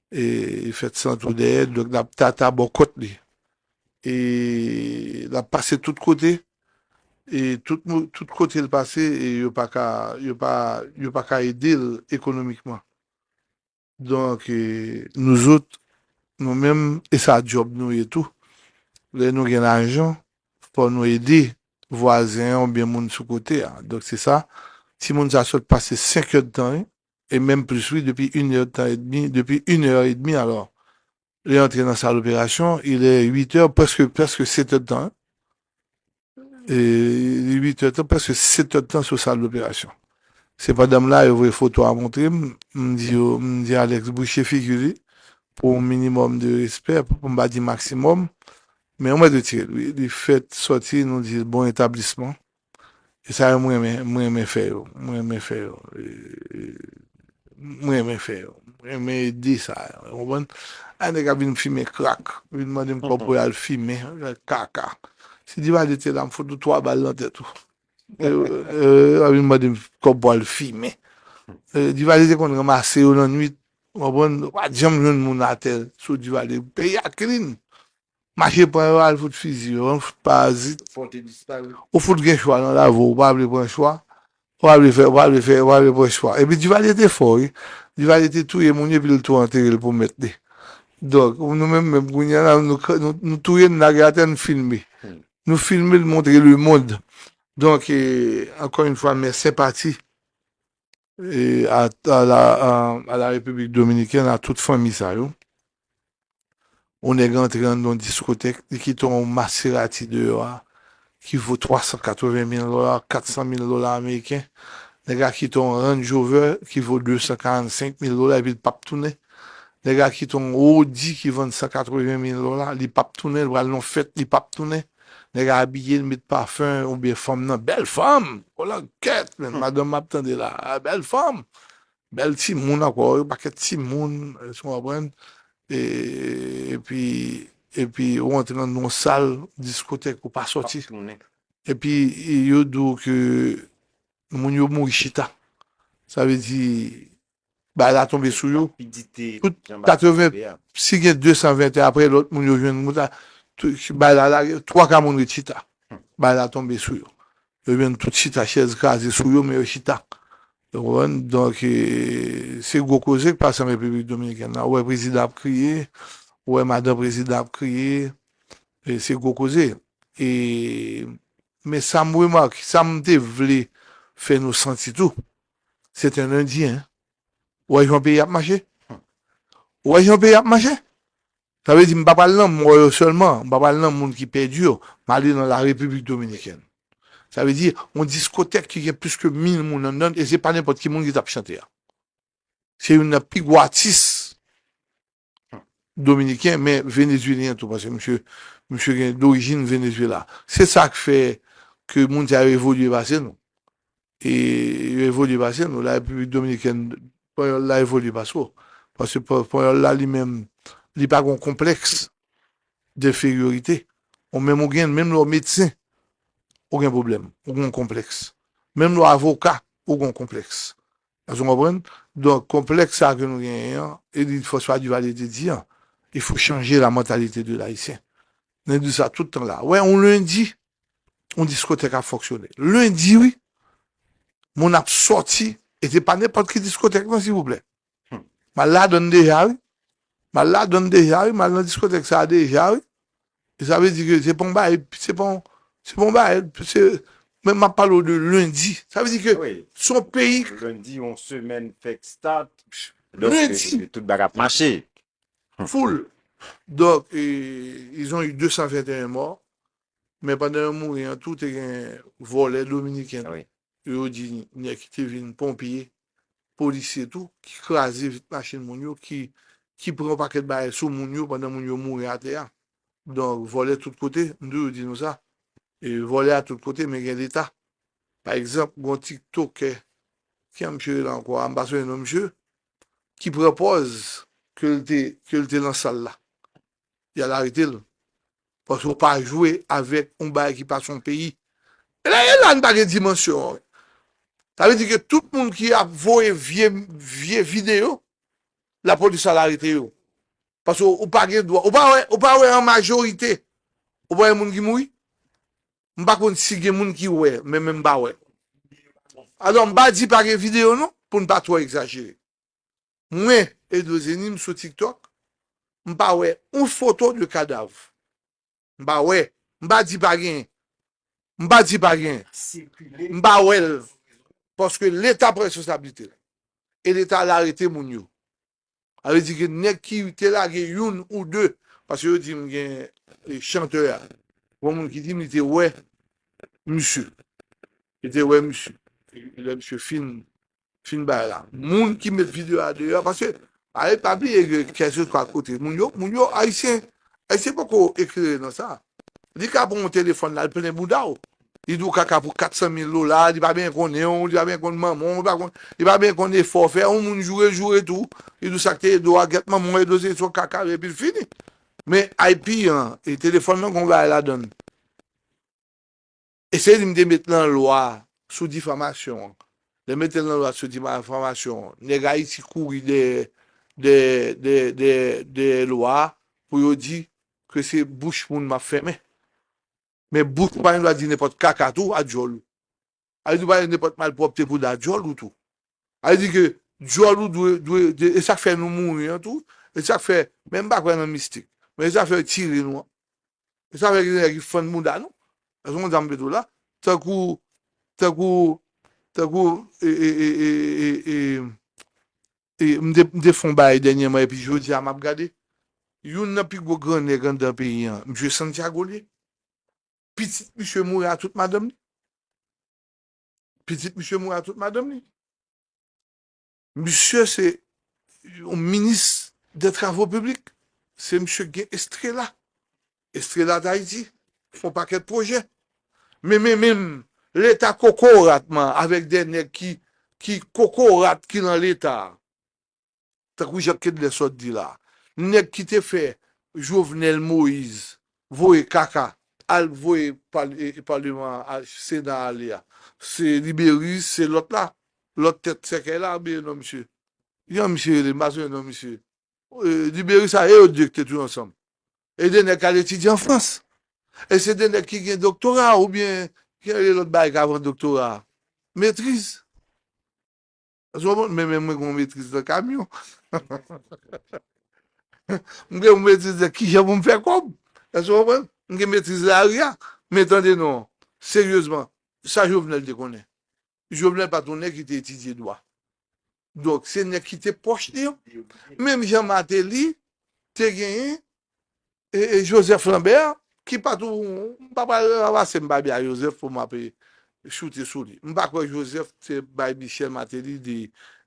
e li fèt san twou dèyè, donk n ap tata bò kòt li. E l ap pase tout kote, E tout, mo- tout kote l pase, e yo pa ka, yo pa, yo pa ka ede l ekonomikman. Donk, e, nou zot, nou menm, e sa djòb nou ye tou. Lè nou gen lajan, fò nou ede vwazen an oubyen moun sou kote a. Donk, se sa, timoun sa sot pase senk èdtan, wi, e menm plis, wi, depi inèdtan edmi, depi inèdtan, alò, li antre nan sal operasyon, il est huit heures, prèske, prèske sèt èdtan, wi. E, li uit èdtan, prèske sèt èdtan sou sal operasyon. Se pandan m la, yo voye foto a montre m, m di yo, m di Alex bouche figi li, pou yon minimòm de respè, pou m pa di maksimòm, men yon mèt retire l, wi. Li fèt sòti, nou di l bon etablisman. E sa yo, m renmen, m renmen fè yo, m renmen fè yo. E, e, m renmen fè yo, m renmen ede sa yo, w konprann? A nèg ap vin fimen krak, vin mande m kòb pou y al fimen, kaka. Si Duvalier te la, m fout ou twa bal nan tèt ou. E, e, a vin mande m kòb pou al fimen. E, Duvalier te konn ranmase yo nan nwit, w konprann? Ou pa t janm jwenn moun atè sou Duvalier. Peyi a clean. Mache pran yo, al fout fizi yo, al fout parazit. Ou fout gen chwa nan lavi w, ou pa vle pran chwa. Ou pa vle fè, ou pa vle fè, ou pa vle pran chwa. Epi Duvalier te fò, wi. Duvalier te touye moun yo, epi l tou antere l pou mèt li. Donk, nou menm, menm kounye a la, nou, nou, nou touye, nou lage atè, nou filme. Nou filme, nou montre lemonn. Donk, e, ankò yon fwa, mes senpati, e, a, a la, a, a la Repiblik Dominikèn, a tout fanmi sa yo. Yon nèg antre anndan yon diskotèk, li kite yon Maserati deyò a, ki vo twa san katreven mil dola, kat san mil dola ameriken. Nèg la kite yon Range Rover ki vo de san karannsenk mil dola, epi l p ap tounen. Nèg la kite yon Audi ki vann san katreven mil dola, li p ap tounen, l pral nan fèt, li p ap tounen. Nèg la abiye, l met pafen, oubyen fanm nan, bèl fanm! O la kèt, men, madanm m ap tande la, a, bèl fanm! Bèl timoun ankò, yon pakèt timoun, èske w konprann? E, epi, epi ou antre nan yon sal diskotèk, ou pa sòti. Epi, yo di w ke moun yo mouri chita. Sa vle di, bagay la tonbe sou yo. Tout katreven, si gen de san ven apre, lòt moun yo jwenn moun la, tout, bagay la lage, twa ka moun ret chita. Bagay la tonbe sou yo. Yo jwenn tout chita, chèz kraze sou yo, men yo chita. Ou konprann? Donk, e, se gwo koze k pase an Repiblik Dominikèn la. Ou wè prezidan ap kriye, ou wè madan prezidan ap kriye, e se gwo koze. E, men sa m remake, sa m te vle fè nou santi tou, se te lendi, en. Ou wè jan peyi ap mache? Ou wè jan peyi ap mache? Sa vle di, m pa pral nan mò yo sèlman, m pa pral nan moun ki pèdi yo, m ale nan la Repiblik Dominikèn. Sa vle di, yon diskotèk ki gen plis ke mil moun anndan l, e se pa nenpòt ki moun ki t ap chante a. Se youn nan pi gwo atis dominiken, men venezuelyen tou, paske misye, misye gen dorijin Venezuela. Se sa k fè ke moun sa yo evolye pase nou. E yo evolye pase nou. La Repiblik Dominikèn, panyòl la evolye pase w. Paske pa- panyòl la li menm, li pa gen konplèks denferyorite. Ou menm ou gen, menm lè w medsen, ou gen pwoblèm, ou gen konplèks. Menm lè w avoka, ou gen konplèks. Èske w konprann? Donk, konplèks sa ke nou genyen an, e li fò sa Duvalier te di an, il faut changer la mentalité de l'Haïtien. Nou di sa tout tan la. Wè, yon lendi, yon diskotèk ap fonksyone. Lendi, wi, moun ap sòti, e se pa nenpòt ki diskotèk, non, silvouplè. M al ladann deja, wi. M al ladann deja, wi. M al nan diskotèk sa a deja, wi. E sa vle di ke se pa yon bagay, se pa yon, se pa yon bagay, se, men m ap pale w de lendi. Sa vle di ke se yon peyi. Lendi, yon semèn fèk stat. Donk, lendi, tout bagay ap mache. Foul. Donk, e, ils ont eu deux cent vingt et un morts. Men pandan yo mouri an tou, te gen vòlè dominiken. Yo di nèg ki te vin ponpye, polisye tou, ki kraze vit machin moun yo, ki, ki pran yon pakèt bagay sou moun yo pandan moun yo mouri atè a. Donk, vòlè tout kote, m toujou di nou sa. E vòlè a tout kote, men gen Leta. Pa egzanp, gen yon tiktokè, ki jan misye rele ankò a, m pa sonje non misye, ki pran pòz ke l te, ke l te nan sal la. Y al arete l. Paske w pa jwe avèk yon bagay ki pa son peyi. E la, e la n pa gen dimansyon an. Sa vle di ke tout moun ki ap voye vye, vye videyo, lapolis al arete yo. Paske w pa gen dwa, ou pa wè, ou pa wè an majorite, ou pa wè moun ki mouri? M pa konn si gen moun ki wè, men, men m pa wè. Alò, m pa di pa gen videyo non, pou n pa twò egzajere. Mwen, Edozeni, m sou TikTok, m pa wè yon foto de kadav. M pa wè. M pa di pa gen. M pa di pa gen. M pa wè l. Paske Leta pran responsablite l. E Leta al arete moun yo. Sa vle di ke nèg ki te lage youn ou de, paske yo di m gen, e, chantè a. Gon moun ki di m li te wè misye. Li te wè misye. Lè misye fin, fin bay la. Moun ki met videyo a deyò, paske, ale pa bliye ke kèlkeswa kote, moun yo, moun yo, Ayisyen, Ayisyen poko eklere nan sa. Li ka pran yon telefòn la, l plen bouda w. Li di w kaka pou kat san mil dola, li pa byen konnen w, li pa byen konn manman w, li pa konn, li pa byen konn efò w fè, yon moun joure, joure tou. Li di w sa k te ede w a, gèt manman w, ede w se yon kaka, epi l fini. Men I P an, e telefòn nan gon bagay ladan l. E se li m te met nan lwa sou difamasyon an. Lè m mete l nan lwa sou difamasyon an, nèg Ayiti kouri dèyè, dèyè, dèyè, dèyè, dèyè lwa a pou yo di ke se bouch moun m ap fèmen. Men bouch ou pa gen dwa di nenpòt kaka tou a djòl ou. A di ou pa gen nenpòt malpwòpte pou di a djòl ou tou. A di ke djòl ou dwe, dwe, de- e sa k fè nou mouri an tou. E sa k fè, men m pa kwè nan mistik. Men e sa k fè yo tire nou an. E sa k fè gen nèg ki fann bounda nou. Èske w konn sa m vle di w la? Tankou, tankou, tankou, e, e, e, e, e, e, e, m te, m te fè yon bagay dènyèman, epi jodi a m ap gade. Youn nan pi gwo gran nèg anndan peyi an, misye Santiago l ye. Pitit misye mouri a tout madanm li. Pitit misye mouri a tout madanm li. Misye se yon minis de travo piblik. Se misye ki gen Estrela. Estrela d'Haïti. Fè yon pakèt pwojè. Men, men, men, Leta kokorat man avèk de nèg ki, ki kokorat ki nan Leta a. Tankou Jacques Kedley sot di la. Nèg ki te fè Jovenel Moïse voye kaka, al voye pal- e- e- palman a, Sena ale a. Se Liberis, se lòt la. Lòt tèt sèkèy la, bliye non misye. Jan misye rele, m pa sonje non misye. E, Liberis a, e yo de ki te toujou ansanm. E de nèg k al etidye an Frans. E se de nèg ki gen doktora oubyen ki gen lòt bagay k avan doktora a. Metriz. Èske w konprann? Men, men mwen gen yon metriz nan kamyon. M gen yon metriz nan kijan pou m fè kòb. Èske w konprann? M gen metriz lari a. Men tande non, seryezman, sa Jovenel te konnen? Jovenel pa t yon nèg ki te etidye dwa. Donk, se nèg ki te pwòch li yo. Menm jan Martelly te genyen e, e Joseph Lambert, ki pa tou, m pa pral ranmase m pa byen a Joseph pou m ap, e, choute sou li. M pa kwè Joseph te bay Michel Martelly de,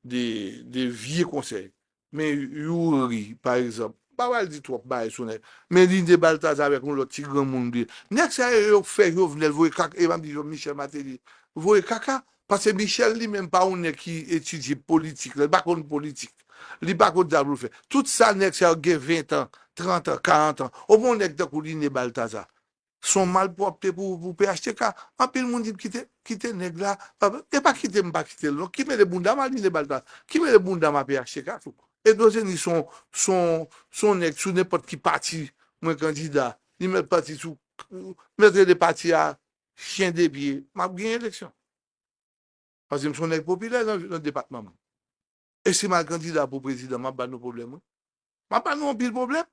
de, de vye konsèy. Men Youri, pa egzanp, m pa pral di twòp bagay sou nèg. Men Liné Balthazar avèk yon lòt ti granmoun li. Nèg sa yo, yo fè Jovenel voye kaka, e m ap di Michel Martelly voye kaka, paske Michel li menm pa yon nèg ki etidye politik, li pa konn politik. Li pa konn sa pou l fè. Tout sa nèg sa yo gen ven tan, trant an, karant an. Ou pran yon nèg tankou Liné Balthazar. Se yon malpwòpte pou, pou P H T K. Anpil moun di m kite, kite nèg la. E pa kite m pa kite l non. Ki mele bounda m a Liné Balthazar? Ki mele bounda m a P H T K tou? Edozeni se yon, se yon, se yon nèg sou nenpòt ki pati, mwen kandida. Li mèt pati sou, mèt rele pati a chen de pye. M ap genyen eleksyon. Paske m se yon nèg popilè nan, nan depatman m. E si m al kandida pou prezidan, m ap ba nou pwoblèm, wi. M ap ba nou anpil pwoblèm.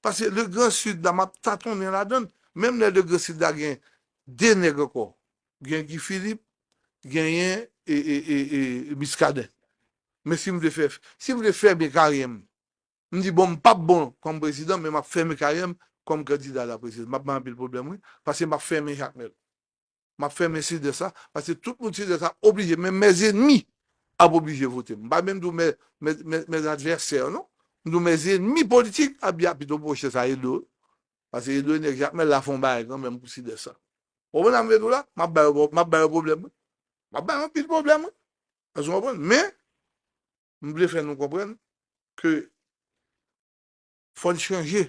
Paske le Grand Sud la, m ap tatonnen ladan l. Menm lè le Grand Sud la gen de nèg ankò. Gen Guy Philippe, genyen e, e, e, e Muscadin. Men si m vle fè, si m vle fèmen karyè m, m di, bon, m p ap bon kòm prezidan, men m ap fèmen karyè m kòm kandida la prezidan. M ap bay anpil pwoblèm, wi, paske m ap fèmen Jakmèl. M ap fèmen Sidès la, paske tout moun Sidès la oblije, men mes ennemis ap oblije vote m. M pa menm di w mes, mes, mes, mes adversaires, non. M di w mes ennemis politiques ap di, a pito pwochen sa Edo. Paske Edo e nèg Jakmèl la fè yon bagay kanmenm pou Sidès la. Ou konprann sa m vle di w la? M ap bay yo, m ap bay yo pwoblèm, wi. M ap bay yo anpil pwoblèm, wi. Èske w konprann? Men, m vle fè nou konprann ke fò n chanje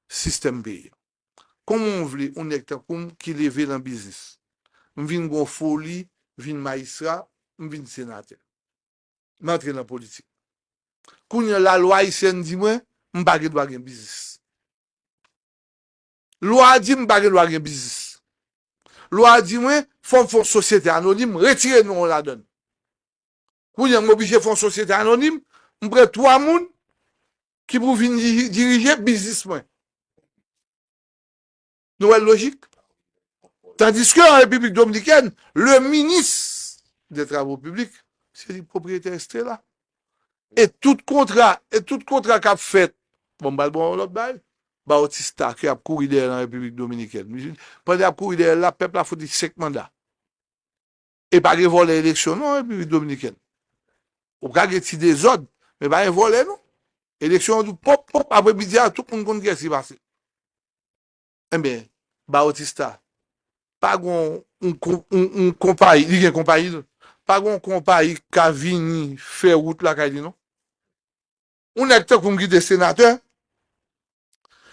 sistèm peyi a. Kòman w vle yon nèg tankou m ki leve nan biznis? M vin gon foli, vin majistra, m vin senatè. M antre nan politik. Kounye a, lalwa ayisyèn di mwen, m pa gen dwa gen biznis. Lwa a di m pa gen dwa gen biznis. Lwa a di mwen, fò m fè yon sosyete anonim, retire non w ladan l. Kounye a, m oblije fè yon sosyete anonim, m pran twa moun ki pou vin di- dirije biznis mwen. Nou wè lojik? Tandiske an Repiblik Dominikèn, le minis de travo piblik, se li pwopriyetè Estrela. E tout kontra, e tout kontra k ap fèt, bon, m pral ba w yon lòt bagay, Bautista ki ap kouri dèyè l an Repiblik Dominikèn. Pandan y ap kouri dèyè l la, pèp la fout li senk manda. E pa gen vòlè eleksyon non an Repiblik Dominikèn. Ou ka gen ti dezòd, men pa gen vòlè non. Eleksyon an di pòp, pòp, apre midi a, tout moun konn kiyès ki pase. Enben, Bautista, pa gon yon, yon, yon, yon konpayi, li gen konpayi, non? Pa gon konpayi k ka vini fè wout lakay li, non? Yon nèg tankou m ki te senatè,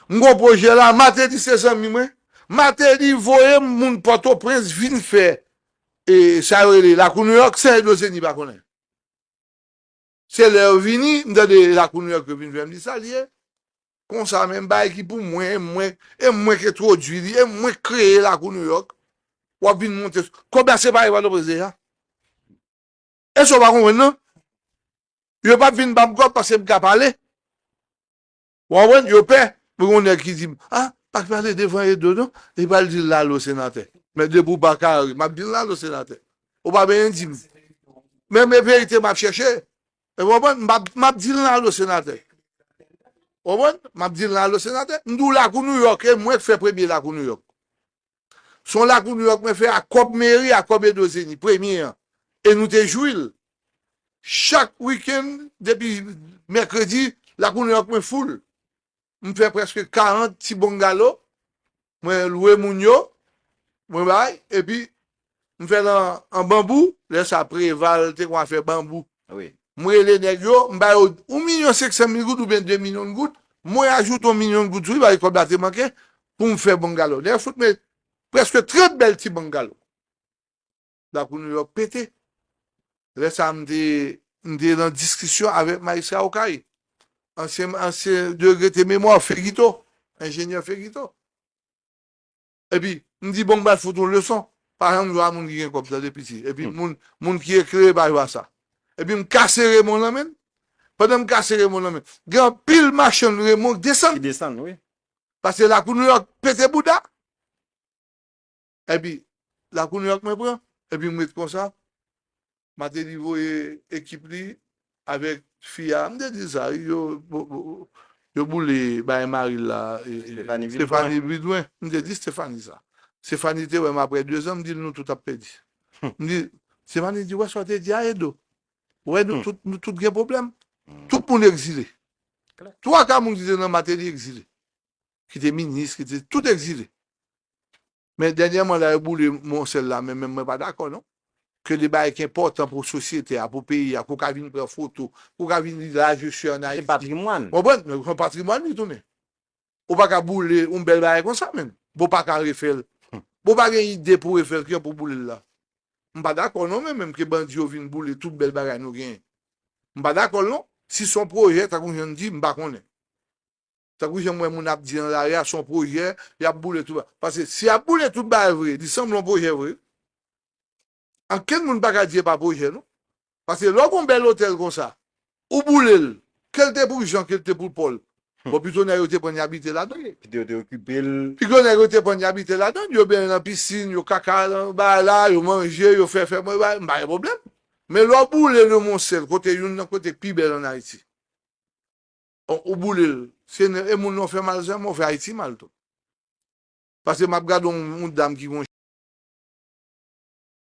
m gon pwojè la, Martelly se zanmi mwen. Martelly voye m moun Pòtoprens vin fè, e, sa yo rele Lakou Nouyòk, san Edo Zeni pa konnen. Se lè yo vini, m tande Lakou Nouyòk yo vin fè m di sa l ye. Konsa menm bagay ki pou mwen, e mwen, e mwen k entwodui li, e mwen k kreye Lakou Nouyòk. W ap vin monte, kòb la se pa e Pòtoprens deja. Èske w pa konprann non? Yo p ap vin ban m kòb paske m ka pale. W konprann? Yo pè. Mwen gen yon nèg ki di m, a, pa pale devan Edo non, li pral di l lalo senatè. Men depi w pa ka ri, m ap di l lalo senatè. Ou pa bezwen di m. Men, men verite m ap chèche. Ou konprann? M ap, m ap di l lalo senatè. Ou konprann? M ap di l lalo senatè. M di w Lakou Nouyòk, e mwen k fè premye Lakou Nouyòk. Se yon Lakou Nouyòk mwen fè ak kòb meri, ak kòb Edo Zeni, premye an. E nou te jwi l. Chak wikenn, depi mèkredi, Lakou Nouyòk mwen foul. M fè prèske karant ti bongalo. Mwen lwe moun yo. Mwen bay. Epi, m fè l an, an banbou. Lè sa, Preval te konn fè banbou. Wi. M rele nèg yo. M ba yo yon milyon senk san mil goud oubyen de milyon goud. Mwen ajoute yon milyon goud sou li, paske kòb la te manke, pou m fè bongalo. Nèg yo fout mwen prèske trant bèl ti bongalo. Lakou Nouyòk pete. Lè sa a, m te, m te nan diskisyon avèk majistra Okay. Ansyen, ansyen de regrete memwa, Fegito, enjenyè Fegito. Epi, m di, bon, m pral fout yon leson. Pa janm jwe a moun ki gen kòb, tande piti. Epi, moun, moun ki eklere pa jwe a sa. Epi, m kase remon nan men l. Pandan m kase remon nan men l, gen anpil machann remon k desann. Ki desann, wi. Paske Lakou Nouyòk pete bouda. Epi, Lakou Nouyòk mwen pran. Epi, m ret konsa. Martelly voye ekip li avèk fi a. M te di sa, yo, yo boule bay mari l la, e, e, Stéphanie Vidouin. Stéphanie Vidouin. M te di Stéphanie sa. Stéphanie te wè m apre de zan, m di l nou tout ap pèdi. M di, Stéphanie di, wè sa w te di a Edo. Wè nou tout, nou tout gen pwoblèm. Tout moun egzile. Twa ka moun ki te nan Martelly egzile. Ki te minis, ki te tout egzile. Men dènyèman la, yo boule Monsèl la, men, men mwen pa dakò, non. Ke de bagay ki enpòtan pou sosyete a, pou peyi a, ke w ka vin pran foto, ke w ka vin di la, je suis en Haïti. Se patrimwàn. Konprann? Men se patrimwàn li tounen. Ou pa ka boule yon bèl bagay konsa, menm. Bon, w pa ka refè l. Bon, w pa gen ide pou refè l, kijan pou boule l la? M pa dakò, non, men menm ke bandi yo vin boule tout bèl bagay nou genyen. M pa dakò, non. Si se yon pwojè, tankou jan n di, m pa konnen. Tankou jan m wè moun ap di nan lari a, se yon pwojè, y ap boule tout bagay. Paske si y ap boule tout bagay vre, li sanble yon pwojè vre. Ankenn moun pa ka di e pa pwojè, non. Paske lè w gen yon bèl otèl konsa, ou boule l, ke l te pou Jan, ke l te pou Pòl. Bon, pito nèg yo te pran y abite ladan l. Pito yo te okipe l. Pito nèg yo te pran y abite ladan l, yo benyen nan pisin, yo kaka nan bagay la, yo manje, yo fè, fè, mwen, m pa gen pwoblèm. Men lè w boule Lemonsèl, kote youn nan kote k pi bèl ann Ayiti, ou, ou boule l. Se e moun nan w fè mal sèlman, ou fè Ayiti mal tou. Paske m ap gade yon, yon dam ki gon